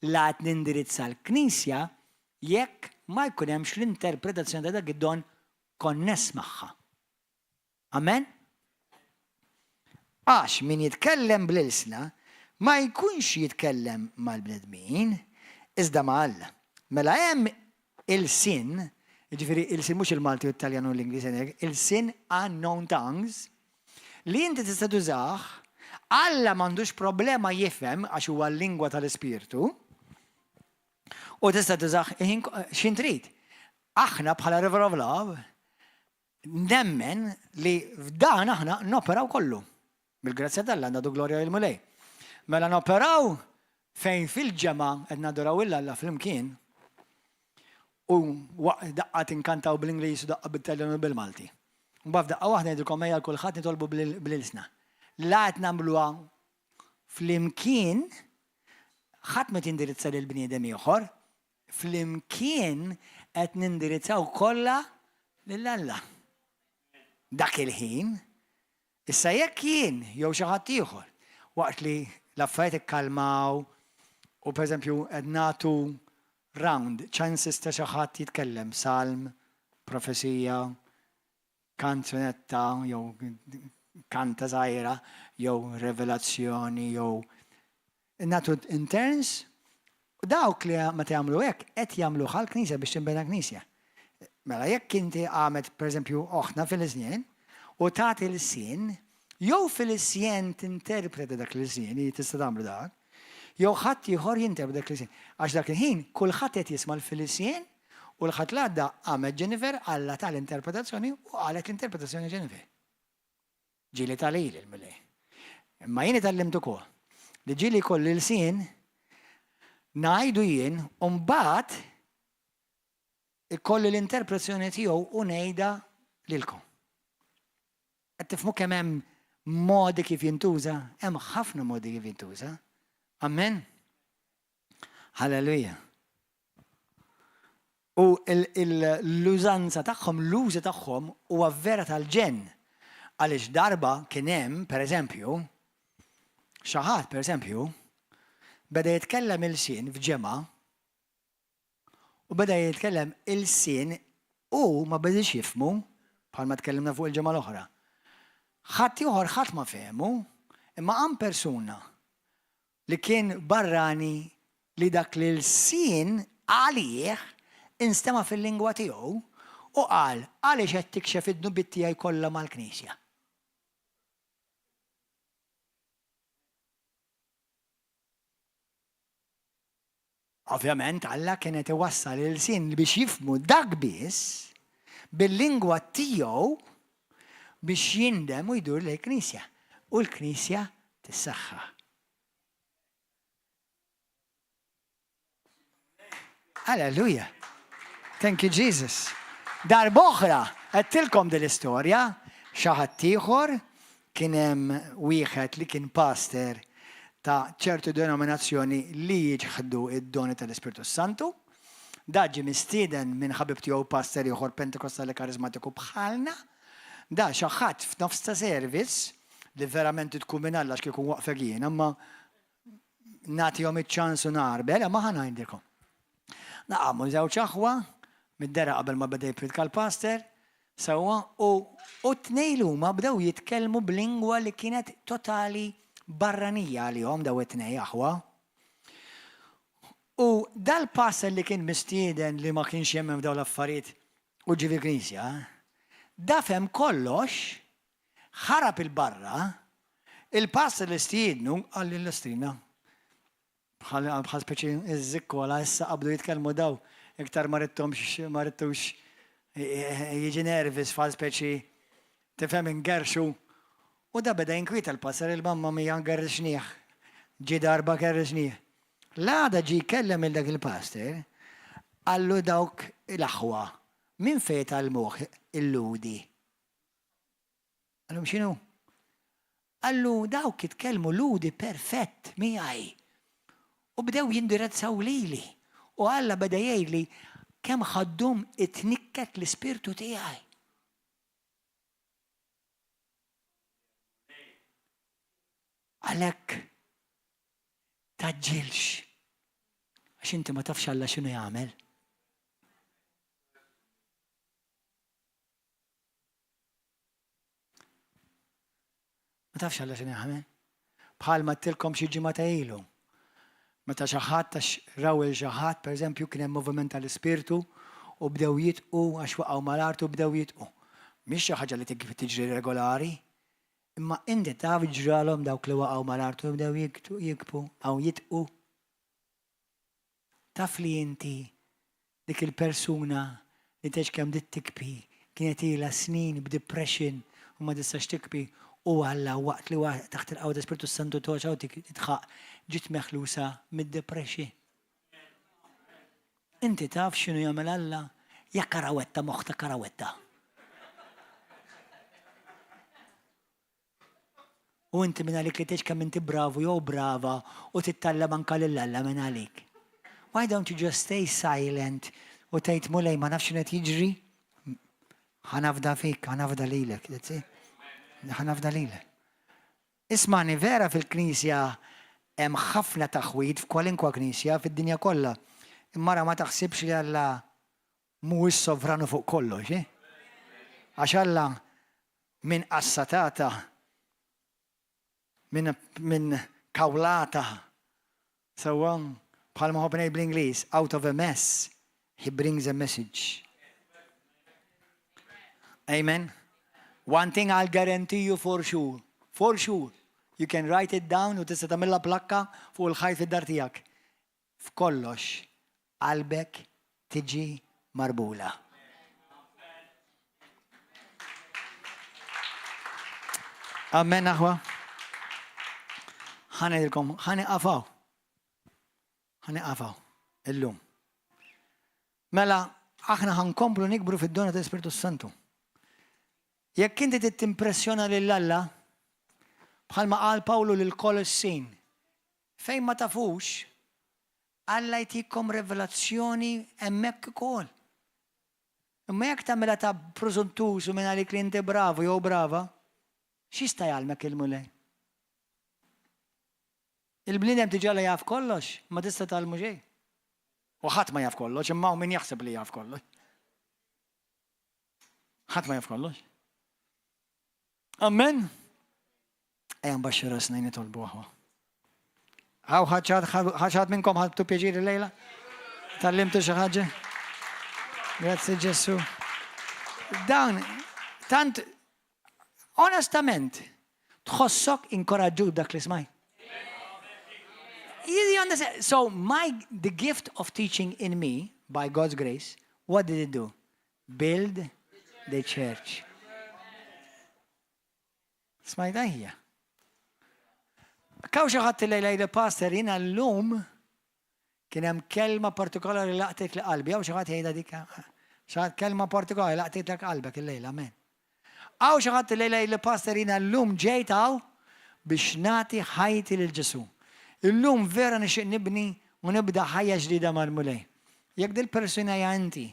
la qed nindirizza l-Knisja, jekk ma jkun hemmx l-interpretazzjoni ta' dak id-don Konness magħha. Amen? Għax min jitkellem bl-ilsna ma jkunx jitkellem mal-bnedmin, iżda ma' Alla. Mela hemm ilsien, jiġifieri ilsien mhux il-Malti u t-Taljan u l-Ingliż, ilsien unknown tongues, li inti tista' tużah, Alla m'għandux problema jifhem għax huwa l-lingwa tal-Ispirtu, u tista' tużah x'ħin trid. Aħna bħala River of Love Nemmen li f'dan aħna noperaw kollu. Bil-grazzja t'Alla nagħtu glorja lill-Mulej. Mela noperaw fejn fil-ġemgħa qed naduraw 'il Alla flimkien u waqt daqqa tinkantaw bl-Ingliż u daqqa bit-Taljan u bil-Malti. Mbagħad f'daqqa waħda ngħidilkom ejja kulħadd nitolbu bl-ilsna. La qed nagħmluha flimkien ħadd ma tindirizza lil bniedem ieħor, Flimkien qed nindirizzaw kollha lil Alla. Dak il-ħin, issa jekk jien jew xi ħadd ieħor, waqt li l-affarijiet ikkalmaw u pereżempju qed nagħtu round chances ta' xi ħadd jitkellem, salm, profezija, kanzunetta jew kanta żgħira jew revelazzjoni jew nagħtu in turns u dawk li meta jagħmlu hekk qed jagħmluh għall-Knisja biex tinbena l-Knisja. Mela jekk inti għamet pereżempju oħtna fil-iżnien u tagħti l-sien, jew fil-isjen tinterpreta dak l-isien, hi tista' tagħmlu dak, jew ħadd ieħor jinterpreta dak l-isien. Għax dak il-ħin kulħadd qed jisma' l-fil-isien U l-Ħadd l-għadda qamet Jennifer, Alla ta l-interpretazzjoni u qalet l-interpretazzjoni Jennifer. Ġieli ta lili l-Mulej. Imma jien itgħallimt ukoll li ġieli jkolli lsien ngħidu jien u mbagħad ikolli l-interpretazzjoni tiegħu u ngħidha lilkom. Qed tifhmu kemm hemm modi kif jintuża? Hemm ħafna modi kif jintuża. Amen. Halleluja. U l-użanza tagħhom, l-użu tagħhom huwa vera tal-ġenn. Għaliex darba kien hemm, pereżempju, xi ħadd, pereżempju, beda jitkellem ilsien f'ġemgħa u beda jitkellem ilsien u ma bediex jifhmu bħalma tkellimna fuq il-ġimgħa l-oħra. Ħadd ieħor ħadd ma fehmu, imma qam persuna li kien barrani li dak l-ilsien għalih instema' fil-lingwa tiegħu u qal, Għaliex qed tikxef id-dnubiet tiegħi kollha mal-Knisja? Ovvjament Alla kien qed iwassal l-ilsien biex jifhmu dak biss bil-lingwa tiegħu biex jindem u jdur lejn knisja u l-knisja tissaħħaħ. Alleluja. Thank you Jesus. Darb'oħra għedtilkom din l-istorja xi ħadd ieħor Kien hemm wieħed li kien pastor ta' ċertu denominazzjoni li jiċħdu d-doni tal-Ispirtu s-Santu. Da ġie mistieden minn ħabib tiegħu pastor ieħor Pentekostali Kariżmatiku bħalna. Da xi ħadd f'nofs ta' service, li verament trid tkun minn Alla għax kieku nwaqqfek jien, imma nagħtihom iċ-ċans u nagħarbel, imma ħa ngħidilkom. Qamu żewġ aħwa mid-dera qabel ma beda jippriedka l-pastor, sewwa, u u t-tnejn li huma bdew jitkellmu b'lingwa li kienet totali barranija għalihom daw it-tnejn aħwa. U dal-pastor li kien mistieden li ma kienx jemmen f'dawn l-affarijiet u ġie fil-knisja, da fehem kollox, ħarab 'il barra, il-pastor li stiednu qal lill-istrina, Bħal speċi iż-żikkola issa qabdu jitkellmu daw iktar ma ridthomx ma ridtux jiġi nervous bħal speċi tifhem ingerrxu. U da beda jinkwieta l-passer il-mamma mia ngerrixnih. Ġie darba gerrixnih. L-għada ġie jkellem lil dak il-pastor qallu dawk l-aħwa minn fejn tgħallmuh il-Lhudi? Qalhom x'inhu? Qallu dawk jitkellmu Lhudi perfett miegħi. U bdew jindirezzaw lili. U Alla beda jgħidli kemm ħa ddum itnikket l-ispirtu tiegħi. Għalhekk tgħaġġilx għax inti ma tafx Alla x'inhu jagħmel. Ma tafx Alla x'inhu jagħmel. Bħalma għedtilkom xi ġimgħa ta' ilu. Meta xi ħadd għax raw 'il xi ħadd, pereżempju, kien hemm moviment tal-Ispirtu u bdew jidqu għax waqgħu mal-art u bdew jidqu. Mhix xi ħaġa li tiġri regolari, imma inti taf ġralhom dawk li waqgħu mal-art u bdew jikbu aw jidqu. Taf li inti dik il-persuna li tgħidx kemm bdiet tikbi kienet ilha snin b'depression u ma tistax tikbi u Alla waqt li taħt il-qawwa tal-Ispirtu s-Santu toċa u tidħaq ġiet meħlusa mid-depression. Inti taf x'inhu jagħmel Alla? Ja karawetta moħħ ta' karawetta. U inti minn għalik li tgħidx kemm inti bravu jew brava u tittallem anka lil Alla minn għalik. Why don't you just stay silent u tgħid Mulej ma nafx x'inhu qed jiġri? Ħa nafda fik, ħa nafda lilek, that's it. Ħa nafda lilek. Ismani vera fil-knisja hemm ħafna taħwid f'kwalinkwa knisja fid-dinja kollha. Imma ara ma taħsibx li Alla Mhuwiex sovranu fuq kollox, eh? Għax Alla minn qassatata, minn min kawlata, sewwa bħalma ħobb ngħid bl-Ingliż, out of a mess, he brings a message. Amen. One thing I'll guarantee you for sure, for sure, you can write it down u tista' tagħmilha plakka fuq il-ħajt fid-dar tiegħek. F'kollox qalbek tiġi marbula. Amen aħwa. Ħa ngħidilkom, ħa nieqaf Ħa nieqaf illum. Mela, aħna ħa nkomplu nikbru fid-dona tal-Ispirtu Santu. Jekk inti trid timpressjona lil Alla, bħalma qal Pawlu lil Kolossin, Fejn ma tafux, Alla jtikom revelazzjoni hemmhekk ukoll. Imma jekk tagħmilha ta' prużuntuż u minn għalik li inti bravu jew brava, x'jista' jgħallmek il-Mulej? Il-bniedem diġà la jaf kollox, ma tista' tgħallmu xejn. U ħadd ma jaf kollox, imma hawn min jaħseb li jaf kollox. Ħadd ma jaf kollox. Amen. Ejja nbaxxu rasna nitolbu aħwa. Hawn ħadd minnkom ħadtu pjaċir illejla? Tgħallimtu xi ħaġa? Grazzi Ġesu. Dan, tant, onestament, tħossok inkoraġġut dak li smajt. You understand? So my the gift of teaching in me, by God's grace, what did it do? Build the church. Smajta hija. Hawn xi ħadd illejla jgħid pastor jiena llum kien hemm kelma partikolari laqtet li qalbi, hawn xi ħadd jgħidha dik. Xi ħadd kelma partikolari laqtet lek qalbek illejla, amen. Hawn xi ħadd illejla jgħid pastor jiena llum ġejt hawn biex nagħti ħajti lil Ġesu. Illum vera nixtieq nibni u nibda ħajja ġdida mal-Mulej. Jekk dil-persuna hija inti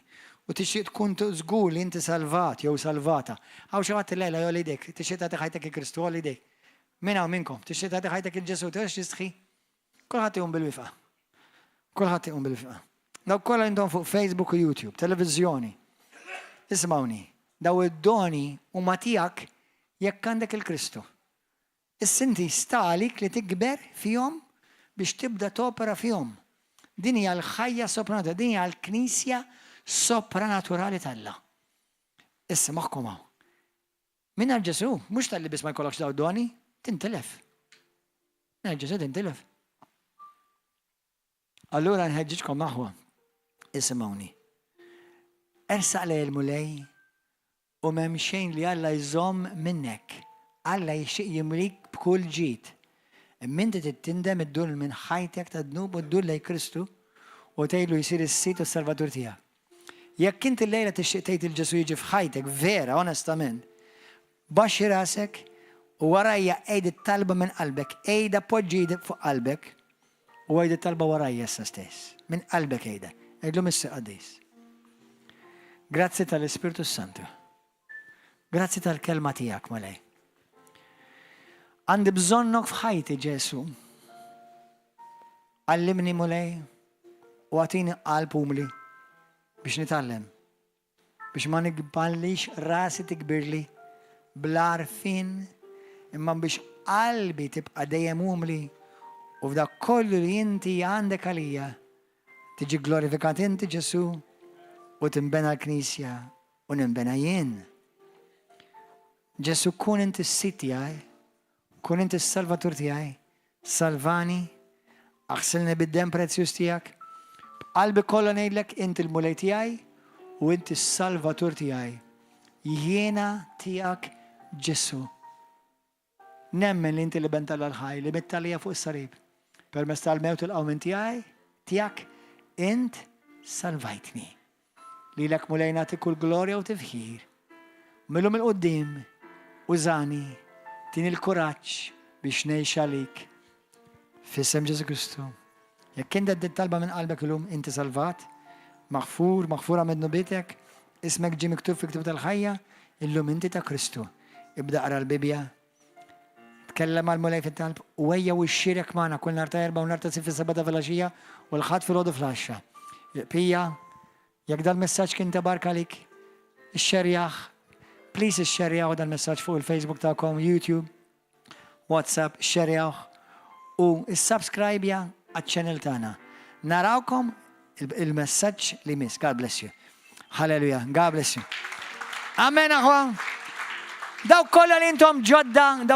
u tixtieq tkun żgur li inti salvat jew salvata, hawn xi ħadd illejla jgħolli jdejk, tixtieq tagħti ħajtek 'il Kristu, għolli jdejk. Min hawn minnkom tixtieq tagħti ħajtek 'il Ġesù, tridx tistħi? Kulħadd iqum bil-wifqa. Kulħadd iqum bil-wifqa. Dawk kollha intom fuq Facebook u YouTube, televiżjoni. Ismawni, daw id-doni huma tiegħek jekk għandek il-Kristu. Issa inti sta għalik li tikber fihom biex tibda topera fihom. Din hija l-ħajja sopranaturali, din hija l-Knisja sopranaturali t'Alla. Issa moħħkom hawn. Mingħajr Ġesù, mhux talli biss ma jkollokx daw doni, tintilef. Mingħajr Ġesù tintilef. Allura nħeġġiġkom aħwa, isimgħuni. Ersaq lejn il-Mulej U m'hemm xejn li Alla jżomm minnek. Alla jixtieq jimlik b'kull ġid. Imma inti trid tindem iddur minn ħajtek ta' dnub u ddur lejn Kristu u tgħidlu jsir is-Sid u s-Salvatur tiegħek. Jekk inti llejla tixtieq tgħid lil Ġesù jiġi f'ħajtek vera, onestament, baxxi rasek u warajja għid it-talba minn qalbek, għidha poġġi idek fuq qalbek u għid it-talba warajja issa stess. Minn qalbek għidha. Għidlu Missier Qaddis. Grazzi tal-Ispirtu Santu. Grazzi tal-kelma tiegħek, Mulej. Għandi bżonnok f'ħajti, Ġesu. Għallimni, Mulej, u agħtini qalb umli biex nitgħallem. Biex ma nikballix rasi tikbirli bl-għarfien imma biex qalbi tibqa' dejjem umli u f'dak kollu li inti għandek għalija tiġi glorifikat inti, Ġesù, u tinbena l-Knisja u ninbena jien. Ġesù, kun inti s-sid tiegħi, kun inti s-salvatur tiegħi, salvani, aħsilni bid-demm prezzjuż tiegħek. B'qalbi kollha ngħidlek inti l-Mulej tiegħi u inti s-salvatur tiegħi. Jiena tiegħek, Ġesù. Nemmen li inti l-Iben tal-ħaj li mitt għalija fuq is-salib. Permezz tal-mewt il-qawmien tiegħi, tiegħek, int salvajtni. Lilek, Mulej, nagħti kull glorja u tifħir. Mil-lum 'il quddiem, użani, tini l-kuraġġ biex ngħix għalik. F'isem Ġesù Kristu. Jekk inti għedt talba minn qalbek illum, inti salvat, maħfur, maħfura minn dnubietek, ismek ġie miktub fi ktib tal-ħajja, illum inti ta' Kristu. Ibda qra l-Bibja, tkellem mal-Mulej fit-talb u ejja u xxierek magħna kull nhar ta' Erbgħa u nhar ta' Sibt fis-7 ta' filgħaxija u l-Ħadd filgħodu fl-10. Pija, jekk dal-messaġġ kien ta' barka għalik, ixxerjah, please ixxerjaw dal-messaġġ fuq il-Facebook tagħkom, YouTube, WhatsApp, xerjawh u issubscribja għaċ-channel tagħna. Narawkom il-messaġġ li miss. God bless you. Hallelujah. God bless you. Amen, aħwa. Dawk kollha li intom ġodda, dawk